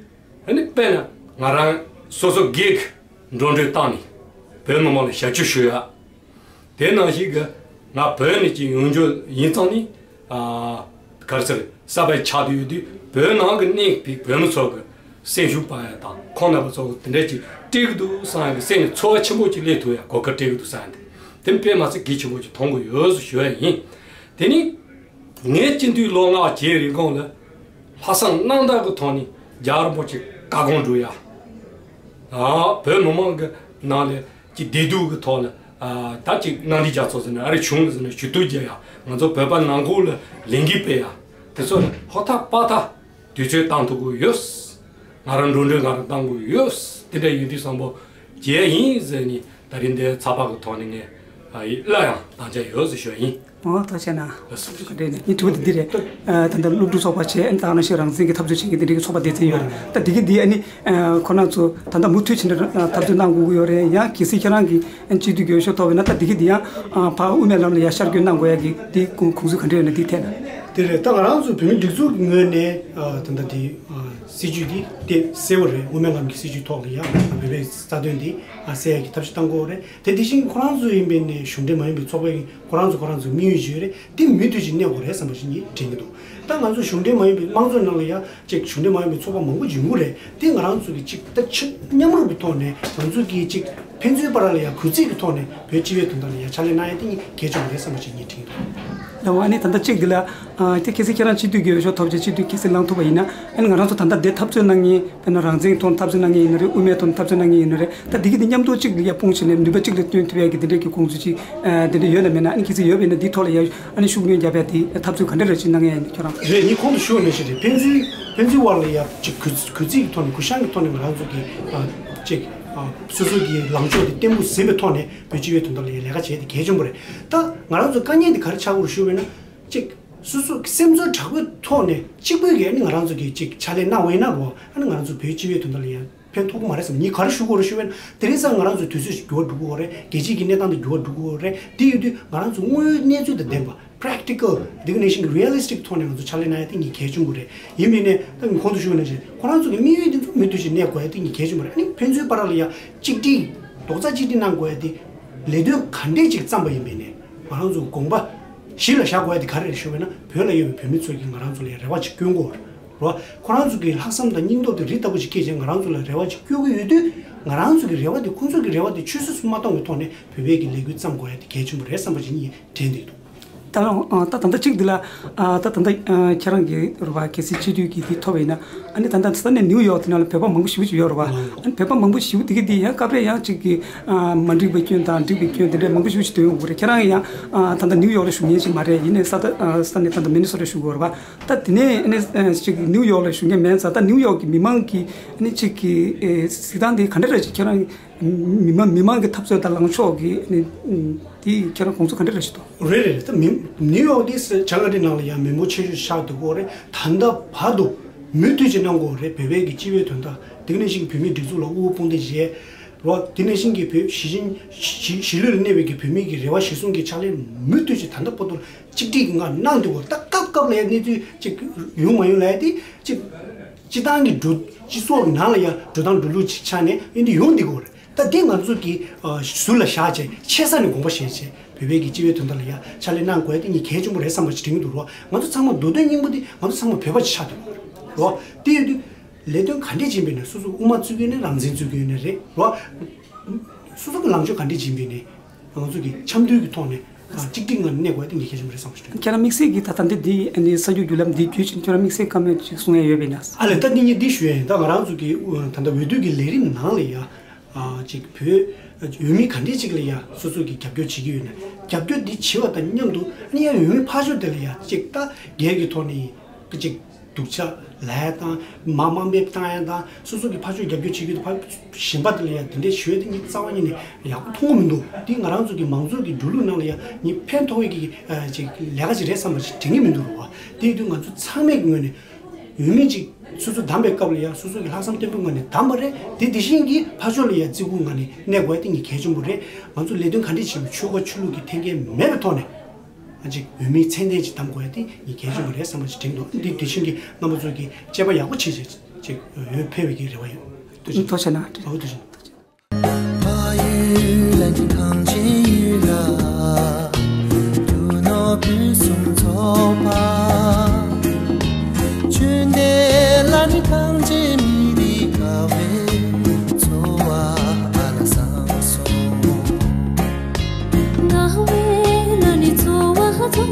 ཨ་ནི་དཔེར་ན་ང་རང་སོ་སོ་སྒེར་གྱི་འགྲོ་གྲོན་བཏང་ནས་བོད་མི་མང་ལ་ཞབས་ཞུ་ཞུ་ཡ། དེ་ནང་བཞིན་གྱི་ང་བོད་ནས་ཅིག་ཡོང་རྒྱུ་ཡིན་ཙང་ནི་ཨ་ག་རེ་ཟེར་གསར་པ་ཆགས་བསྡད་ཡོད་དུས། བོད་ནང་གི་གནས་པའི་བོད་མི་ཚོ་གི་ སེམས་ཤུགས་སྤར་ཡ་དང་ཁོང་རྣམ་པ་ཚོ་དེ་འདྲ་ཅིག་སྤྲད་ཀྱི་འདུག་བསམ་ཡ་གི་སེམས་ནས་ཚོར་བ་ཆེན་པོ་ཅིག་སླེབས་ཐུབ་ཡ་གོ་སྐབས་སྤྲད་ཀྱི་འདུག་བསམ་ཡ་དེ་དེ་དཔེ་མ་ཚད་གལ་ཆེན་པོ་ཅིག་མཐོང་གི་ཡོད་ཟེར་ཞུ་ཡ་ཡིན། དེ་ནི་ངས་སྤྱི་འཐུས་ལོ་ལྔ་བརྒྱད་རིང་གོང་ལ་ལྷག་བསམ་རྣམ་དག་གི་ཐོག་ནས་རྒྱལ་བ་རིན་པོ་ཆེ་བཀའ་དགོངས་སྒྲུབ་ཡ། ཨ་བོད་མི་མང་གི་ནང་ལ་ཀྱི་བདེ་སྡུག་གི་ཐོག་ལ་ཨ་ད་ཅིག་མནའ་འབྲེལ་རྒྱལ་ཚོགས་ཟེར་ན་ཨ་རི་གཞུང་ཟེར་ན་ཞུ་གཏུག་རྒྱག་ཡ། ང་ཚོ་བོད་པ་ནང་ཁུལ་ལ་ལས་འགུལ་སྤེལ་ཡ། དེ་ཚོ་ལ་ཧོ་ཐག་པ་ཐག་དུས་ཚོད་བཏང་ཐུབ་ཀྱི་ཡོད། ང་རང་འགྲོ་གྲོན་ང་རང་བཏང་དགོས་ཡོད། དེ་འདྲ་ཡིན་དུས་བསམ་པོ་བྱས་ཡིན་ཟེར་ནས་ད་རིང་འདིར་ཚགས་པར་གྱི་ཐོག་ནས་ངས་ཨ་ཡི་སླར་ཡང་དམ་བཅའ་ཡོད་ཟེར་ཞུ་ཡ་ཡིན། འོ་ཐུགས་རྗེ་གནང་། ལགས་སོ། ག་འདྲས་ནས་ངའི་དྲི་བ་དེ་འདི་རེད། ཨ་ད་ལྟ་སློབ་ཕྲུག་ཚོགས་པ་བྱས་ཨ་ནི་ད་ག་ནང་བཞིན་རང་བཙན་གྱི་འཐབ་རྩོད་བྱེད་མཁན་དེ་འདྲའི་གི་ཚོགས་པ་སྡེ་ཚན་ཡོད་རེད། ད་འདི་གི་འདི་ཨ་ནི་ཨ་ཁོ་རང་ཚོ་ད་ལྟ་མུ་མཐུད་ཕྱིན་ནས་འཐབ་རྩོད་གནང་དགོས་ཀྱི་ཡོད་རེད། ཡང་གལ་སྲིད་ཁྱེད་རང་གིས་ཨ་ནི་སྤྱི་འཐུས་གྱོད་ཤོག་ཐོབ་པ་ཡིན་ན་ད་འདི་གི་འདི་ཡང་ཨ་ཕར་དབུ་མའི་ལམ་ལ་ཡང་ཤར་བསྐྱོད་གནང་དགོས་ཡ་གི་འདི་དགོངས་དགོངས་ཚུལ་ག་འདྲས་ཡོད་ན་འདི་ཐད་ལ། དེ་རེད། ད་ང་རང་ཚོ་བོད་མིའི་སྒྲིག་འཛུགས་ཀྱི་ངོས་ནས་ཨ་ད་ལྟ་འདི་ཨ་སྲིད་ཇུས་འདི་དེ་གསལ་བོ་རེད། དབུ་མའི་ལམ་གྱི་སྲིད་ཇུས་ཐོག་ལ་ཡང་བོད་པའི་རྩ་དོན་འདི་ཨ་གསལ་ཡ་གི་ཐབས་ཤེས་གཏང་དགོས་རེད། དེ་དེ་བཞིན་ཁོ་རང་ཚོ་ཡིན་པའི་ནས་གཞུང་འབྲེལ་མ་ཡིན་པའི་ཚོགས་པའི་ཁོ་རང་ཚོ་ཁོ་རང་ཚོའི་དམིགས་ཡུལ་ཅིག་ཡོད་རེད། དེ་མུ་མཐུད་ཅིག་གནས་དགོས་རེད་བསམ་པ་ཞིག་ངས་དྲན་གྱི་འདུག་ད་ང་ཚོ་གཞུང་འབྲེལ་མ་ཡིན་པའི་དམངས་གཙོའི་ནང་ལ་ཡང་ཅིག་གཞུང་འབྲེལ་མ་ཡིན་པའི་ཚོགས་པ་མང་པོ་ཡོང་གི་རེད། དེ་ང་རང་ཚོ་གི་ཅིག་ད་ཆ་མཉམ་རུབ་ཀྱི་ཐོག་ནས་ང་ཚོ་གི་ཅིག་ཕན་ཚུན་བར་ལ་ཡང་གུས་བརྩི་གི་ཐོག་ནས་བོད་སྤྱི་པའི་དོན་དག་ལ་ཡང་ཕྱག་ལས་གནང་ཡ་དེ་ངས་གལ་ཆེན་པོ་རེད་བསམ་པ་ཞིག་ངས་དྲན་གྱི་འདུག་ལགས་འོ། ཨ་ནི་ད་ལྟ་གཅིག་འདི་ལ་ཨ་དེ་གལ་སྲིད་ཁྱེད་རང་སྤྱི་འཐུས་གྱོད་ཤོག་ཐོབ་བྱས་སྤྱི་འཐུས་གལ་སྲིད་ལངས་ཐུབ་པ་ཡིན་ན་ཨ་ནི་ང་རང་ཚོ་ད་ལྟ་འདིར་འཐབ་རྩོད་གནང་མཁན་དཔེར་ན་རང་བཙན་ཐོག་འཐབ་རྩོད་གནང་མཁན་ཡིན་ན་རེད། དབུ་མའི་ཐོག་འཐབ་རྩོད་གནང་མཁན་ཡིན་ན་རེད། ད་འདི་གི་འདི་མཉམ་དུ་གཅིག་ལ་ཡ་སྤུངས་བྱས་ནས་ནུས་པ་གཅིག་ལ་བཏོན་ཐུབ་ཡ་གི་འདི་འདྲས་ཀྱི་དགོངས་ཚུལ་ཅིག་ཨ་དེ་འདྲས་ཡོད་ན་མེད་ན། ཨ་ནི་གལ་སྲིད་ཡོད་པ་ཡིན་ན་འདིའི་ཐོག་ལ་ཡ་ཨ་ནི་ཤུགས་སྣོན་བརྒྱབ་ཡ་དེ་འཐབ་རྩོད་ག་འདྲ་རེ་ཅིག་གནང་ཡ་ཡིན་ན་ཁྱོད་རང་། རེད། ངས་གོང་དུ་ཞུས་པ་ནང་བཞིན་རེད། ཕན་ཚུན་ཕན་ཚུན་བར་ལ་ཡ་ཅིག་གུས་གུས་བརྩི་གི་ཐོག་ནས་གུས་ཞབས་ཀྱི་ཐོག་ནས་ང་རང་ཚོ་གི་ཨ་ཅིག་ཨ་སོ་སོ་གི་ལངས་ཕྱོགས་དེ་བརྟན་པོ་ཟིན་པའི་ཐོག་ནས་བོད་སྤྱི་པའི་དོན་དག་ལ་ཡ་ལས་ཀ་བྱས་ཏེ་གལ་ཆེན་པོ་རེད། ད་ང་རང་ཚོ་དཀའ་ངལ་འདི་ག་རེ་ཆགས་ཀྱི་ཡོད་རེད་ཞུས་པ་ཡིན་ན། གཅིག་སོ་སོ་སེམས་ཚོར་དྲག་པོའི་ཐོག་ནས་གཅིག་པུས་ཀྱིས་ཨ་ནི་ང་རང་ཚོ་གིས་གཅིག་ཕྱག་ལས་གནང་བ་ཡིན་ན་རོ། ཨ་ནི་ང་རང་ཚོ་བོད་སྤྱི་པའི་དོན་དག་ལ་ཡང་ཕན་ཐོགས་ཀྱི་མ་རེད་བསམ། ངས་ག་རེ་ཞུ་དགོས་རེད་ཞུ་བས་ན། དེ་རིང་སང་ང་རང་ཚོའི་དུས་ཚོད་ཞིག་འགྱུར་བ་འགྲོ་གི་ཡོད་རེད། རྒྱལ་སྤྱིའི་གི་གནས་སྟངས་དེ་འགྱུར་བ་འགྲོ་གི་ཡོད་རེད། དེ་ཡོད་དུས་ང་རང་ཚོ་དངོས་ཡོད་གནས་ཚུལ་དང་ལྡན་པ་practical དེ་གི་ནང་བཞིན་realistic་ཐོག་ནས་ང་ཚོ་ཕྱག་ལས་གནང་ཡ་དེ་ངས་གལ་ཆེན་པོ་རེད། ཡིན་པས་ནས་ད་ངས་གོང་དུ་ཞུས་པ་ནང་བཞིན་ཁོ་རང་ཚོ་གི་དམིགས་ཡུལ་དེ་ཚོ་མུ་མཐུད་ཅིག་གནས་དགོས་ཡ་དེ་ངས་གལ་ཆེན་པོ་རེད། ཨ་ནི་ཕན་ཚུན་བར་ལ་ཡ་གཅིག་སྒྲིལ་རྡོག་རྩ་གཅིག་སྒྲིལ་གནང་དགོས་ཡ་དེ་ལས་དོན་ག་འདྲས་ཅིག་བརྩམས་པ་ཡིན་པས་ནས་ང་རང་ཚོ་དགོངས་པ་གཞི་ལ་བཞག་དགོས་ཡ་དེ་ག་རེ་རེད་ཞུ་བས་ན། བོད་ལ་ཡོད་པའི་བོད་མི་ཚོ་གིས་ང་རང་ཚོ་ལ་རེ་བ་ཅིག་བསྐྱོན་དགོས་རེད་བ། ཁོ་རང་ཚོ་གི་ལྷག་བསམ་དང་སྙིང་སྟོབས་དེ་རི་ལྟ་བུ་ཅིག་སྐྱེས་བྱས་ང་རང་ཚོ་ལ་རེ་བ་ཅིག་བསྐྱོན་གྱི་ཡོད་དུས། ང་རང་ཚོ་གི་རེ་བ་དེ་ཁོང་ཚོ་གི་རེ་བ་དེ་ཆུད་ཟོས་སུ་མ་གཏོང་བའི་ཐོག་ནས་བོད་པའི་གི་ལས་འགུལ་བརྩམས་དགོས་ཡ་དེ་གལ་ཆེན་པོ་རེད་བསམ་པ་ཅིག་ངས་དྲན་བསྡད་འདུག་ད་ལ་ཨ་ད་ད་ལྟ་གཅིག་འདི་ལ་ཨ་ད་ད་ལྟ་ཨ་ཁྱེད་རང་གི་རུ་བ་གལ་སྲིད་སྤྱི་འཐུས་ཀྱི་འདི་ཐོབ་པ་ཡིན་ན། ཨ་ནི་ད་ལྟ་ས་གནས་ནིའུ་ཡོག་དེ་ནང་ལ་བོད་པ་མང་པོ་ཞེ་པོ་ཅིག་ཡོད་རེད་བ། ཨ་ནི་བོད་པ་མང་པོ་ཞེ་པོ་དེ་གི་དེ་ཡང་སྐབས་རེ་ཡང་གཅིག་གི་ཨ་མ་འགྲིག་པའི་སྐྱོན་དང་འགྲིག་པའི་སྐྱོན་དེ་འདྲའི་མང་པོ་ཞེ་པོ་ཅིག་ཐོན་ཡོང་གི་རེད། ཁྱེད་རང་ཡང་ཨ་ད་ལྟ་ནིའུ་ཡོག་ལ་བཞུགས་མཁན་ཅིག་མ་རེད། ཡིན་ནའི་ས་ད་ཨ་ས་གནས་ད་ལྟ་མི་ནི་སོ་ཊ་བཞུགས་ཀྱི་ཡོད་རེད་བ། ད་དེ་ནས་ཨ་ནི་ཨ་ཅིག་ནིའུ་ཡོག་ལ་བཞུགས་མཁན་མིན་ཙང་ད་ནིའུ་ཡོག་གི་མི་མང་གི་ཨ་ནི་ཅིག་གི་ཨེ་གཟིགས་སྟངས་དེ་ག་འདྲ་རེད་ཅིག་ཁྱེད་རང་མི་མང་མི་མང་གི་འཐབ་རྩོད་དང་ལངས་ཕྱོགས་ཀྱི་ཨ་ནི་དེ་ཁྱེད་རང་དགོངས་ཚུལ་ག་འདྲ་རེད་ཞིག་འདུག་རེད་རེད། ད་མི་ནིའུ་ཡོག་དེ་བྱང་ཨ་རི་ནང་ལ་ཡང་མི་མང་ཆེ་ཤོས་ཆགས་འདུག་གོ་རེད། ད་ལྟ་བར་དུ་མུ་མཐུད་ཅིག་གནང་དགོས་རེད། བོད་པའི་གི་སྤྱི་པའི་དོན་དག་དེ་ག་ནང་བཞིན་བོད་མིའི་སྒྲིག་འཛུགས་ལ་དབུ་དཔུང་སྡེ་བྱས། རོ། དེ་ནང་བཞིན་གྱི་བོད་གཞིས་གཞིས་གཞིས་ལུས་ལ་གནས་པའི་གི་བོད་མི་གི་རེ་བ་གཞིར་བཟུང་གི་ཕྱག་ལས་མུ་མཐུད་ཅིག་ད་ལྟ་བར་དུ་གཅིག་སྒྲིལ་གྱི་ངང་གནང་འདུག་གོ། ད་སྐབས་སྐབས་ལ་ཡང་གནས་ཚུལ་ཅིག་ཡོང་མ་ཡོང་ལ་ཡ་དེ་ཅིག་སྤྱི་བཏང་གི་འགྲོ་སྤྱི་ཚོགས་ནང་ལ་ཡང་འགྲོ་སྟངས་འགྲོ་ལུགས་ཅིག་ཆགས་ནས་ཡིན་དུས་ཡོང་འདུག་གོ་རེད། ད་དེ་ང་ཚོ་གི་ཨ་ཟུར་ལ་བཞག་བྱས་ཆེ་ས་ནས་དགོངས་པ་བཞེས་བྱས་བོད་པའི་གི་སྤྱི་པའི་དོན་དག་ལ་ཡ་ཕྱག་ལས་གནང་དགོས་ཡ་དེ་ངས་གལ་ཆེན་པོ་རེད་བསམ་པ་ཞིག་དྲན་གྱི་འདུག་རོ། ང་ཚོ་ཚང་མ་མདོ་དོན་སྙིང་པོ་དེ་ང་ཚོ་ཚང་མ་བོད་པ་ཅིག་ཆགས་འདུག་གོ་རོ། དེ་ཡོད་དུས། ལས་དོན་ག་འདྲས་བྱེད་པ་ཡིན་ན་སོ་སོ་དབུ་མ་བཙུགས་ཀྱི་ཡོད་ན་རང་བཙན་བཙུགས་ཀྱི་ཡོད་ན་རེད་རོ། སོ་སོ་གི་ལངས་ཕྱོགས་ག་འདྲས་བྱེད་པ་ཡིན་ནའི་ང་ཚོ་གི་འཆམ་མཐུན་གྱི་ཐོག་ནས་གཅིག་སྒྲིལ་ངང་གནས་དགོས་ཡ་དེ་ངས་གལ་ཆེན་པོ་རེད་བསམ་གྱི་ཡོད། ཁྱེད་རང་དམིགས་བསལ་གྱིས་ད་ལྟ་འདི་འདི་ཨ་ནི་གསར་འགྱུར་བརྒྱུད་ལམ་འདི་བརྒྱུད་བྱས་ཁྱེད་རང་དམིགས་བསལ་བཀའ་མོལ་ཅིག་གསུང་ཡ་ཡོད་པ་ཡིན་ན། ཨ་ལས་ད་འདི་ངས་འདི་ཞུ་ཡ་ཡིན། ད་ང་རང་ཚོ་གི་ད་ལྟ་འོས་བསྡུ་གི་ལས་རིམ་ནང་ལ་ཡ་ཅིག་བོད་འོས་མི་ག་འདྲས་ཅིག་ལ་ཡ་སོ་སོ་གི་རྒྱབ་སྐྱོར་བྱེད་ཀྱི་ཡོད་ན་རྒྱབ་སྐྱོར་འདི་བྱེད་པ་དང་མཉམ་དུ་ཨ་ནི་ཡ་འོས་མི་ཕར་ཕྱོགས་དེ་ལ་ཡ་ཅིག་ད་སྒེར་གྱི་ཐོག་ནས་ཅིག་སྡུག་ཅག་ལབ་ཡ་དང་མ་དམའ་འབེབས་བཏང་ཡ་དང་སོ་སོ་གི་ཕར་ཕྱོགས་རྒྱབ་སྐྱོར་བྱེད་རྒྱུ་དང་ཕར་གཞན་པ་དེ་ལ་ཡ་དེ་འདྲའི་ཞུ་ཡ་དེ་ངས་རྩ་བ་ཉིད་ནས་ཡག་པོ་མཐོང་གི་མི་འདུག་དེ་ང་རང་ཚོ་གི་མང་གཙོ་གི་འགྲོ་ལུགས་ནང་ལ་ཡ་ངས་ཕན་ཐོགས་ཡ་གི་ཅིག་ལས་ཀ་ཅིག་རེད་བསམ་པ་ཞིག་དྲན་གྱི་མི་འདུག་རོ། དེ་ཡིན་དུས་ང་ཚོ་ཚང་མའི་གི་ངོས་ནས་འོས་མི་ཅིག་སོ་སོ་བདམས་པའི་སྐབས་ལ་ཡ་སོ་སོ་གི་ལྷག་བསམ་བརྟན་པོའི་ངང་ནས་བདམས་པ་རེད། དེ་དེ་བཞིན་གྱི་ཕར་ཕྱོགས་ལ་ཡ་བརྩི་བཀུར་ངང་ནས་གནས་དགོས་ཡ་དེ་ངས་གལ་ཆེན་པོ་རེད། ང་ཚོ་ལས་དོན་ག་འདྲས་བྱེད་པའི་ཆོལ་ཁ་ཆོས་ལུགས་ཀྱི་འཐེན་འཁྱེར་མེད་པའི་ཐོག་ནས། ཨ་ཅིག་འོས་མི་ཚད་ལྡན་ཅིག་བདམས་དགོས་ཡ་དེ་ངས་གལ་ཆེན་པོ་རེད་བསམ་པ་ཞིག་དྲན་འདུག་འདི་དེ་བཞིན་གྱི་རྣམ་པ་ཚོ་གིས་དཔྱད་པ་ཡག་པོ་བྱེད་བྱེད་ཅིག་འོས་ཕེབས་པའི་གི་རེ་བ་ཡོད། ཐུགས་རྗེ་ཆེ། ཐུགས་རྗེ་གནང་། ཨོ་ཐུགས་རྗེ་གནང་། ཐུགས་རྗེ་གནང་། གངས་ཅན་ཡུལ་ལ་རྒྱུ་ནོར་ཕུན་སུམ་ཚོགས་པ། ཆོས་ལྡན་བླ་མའི་གངས་ཅན་མི་རིགས།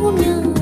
ཀུ་མྱང་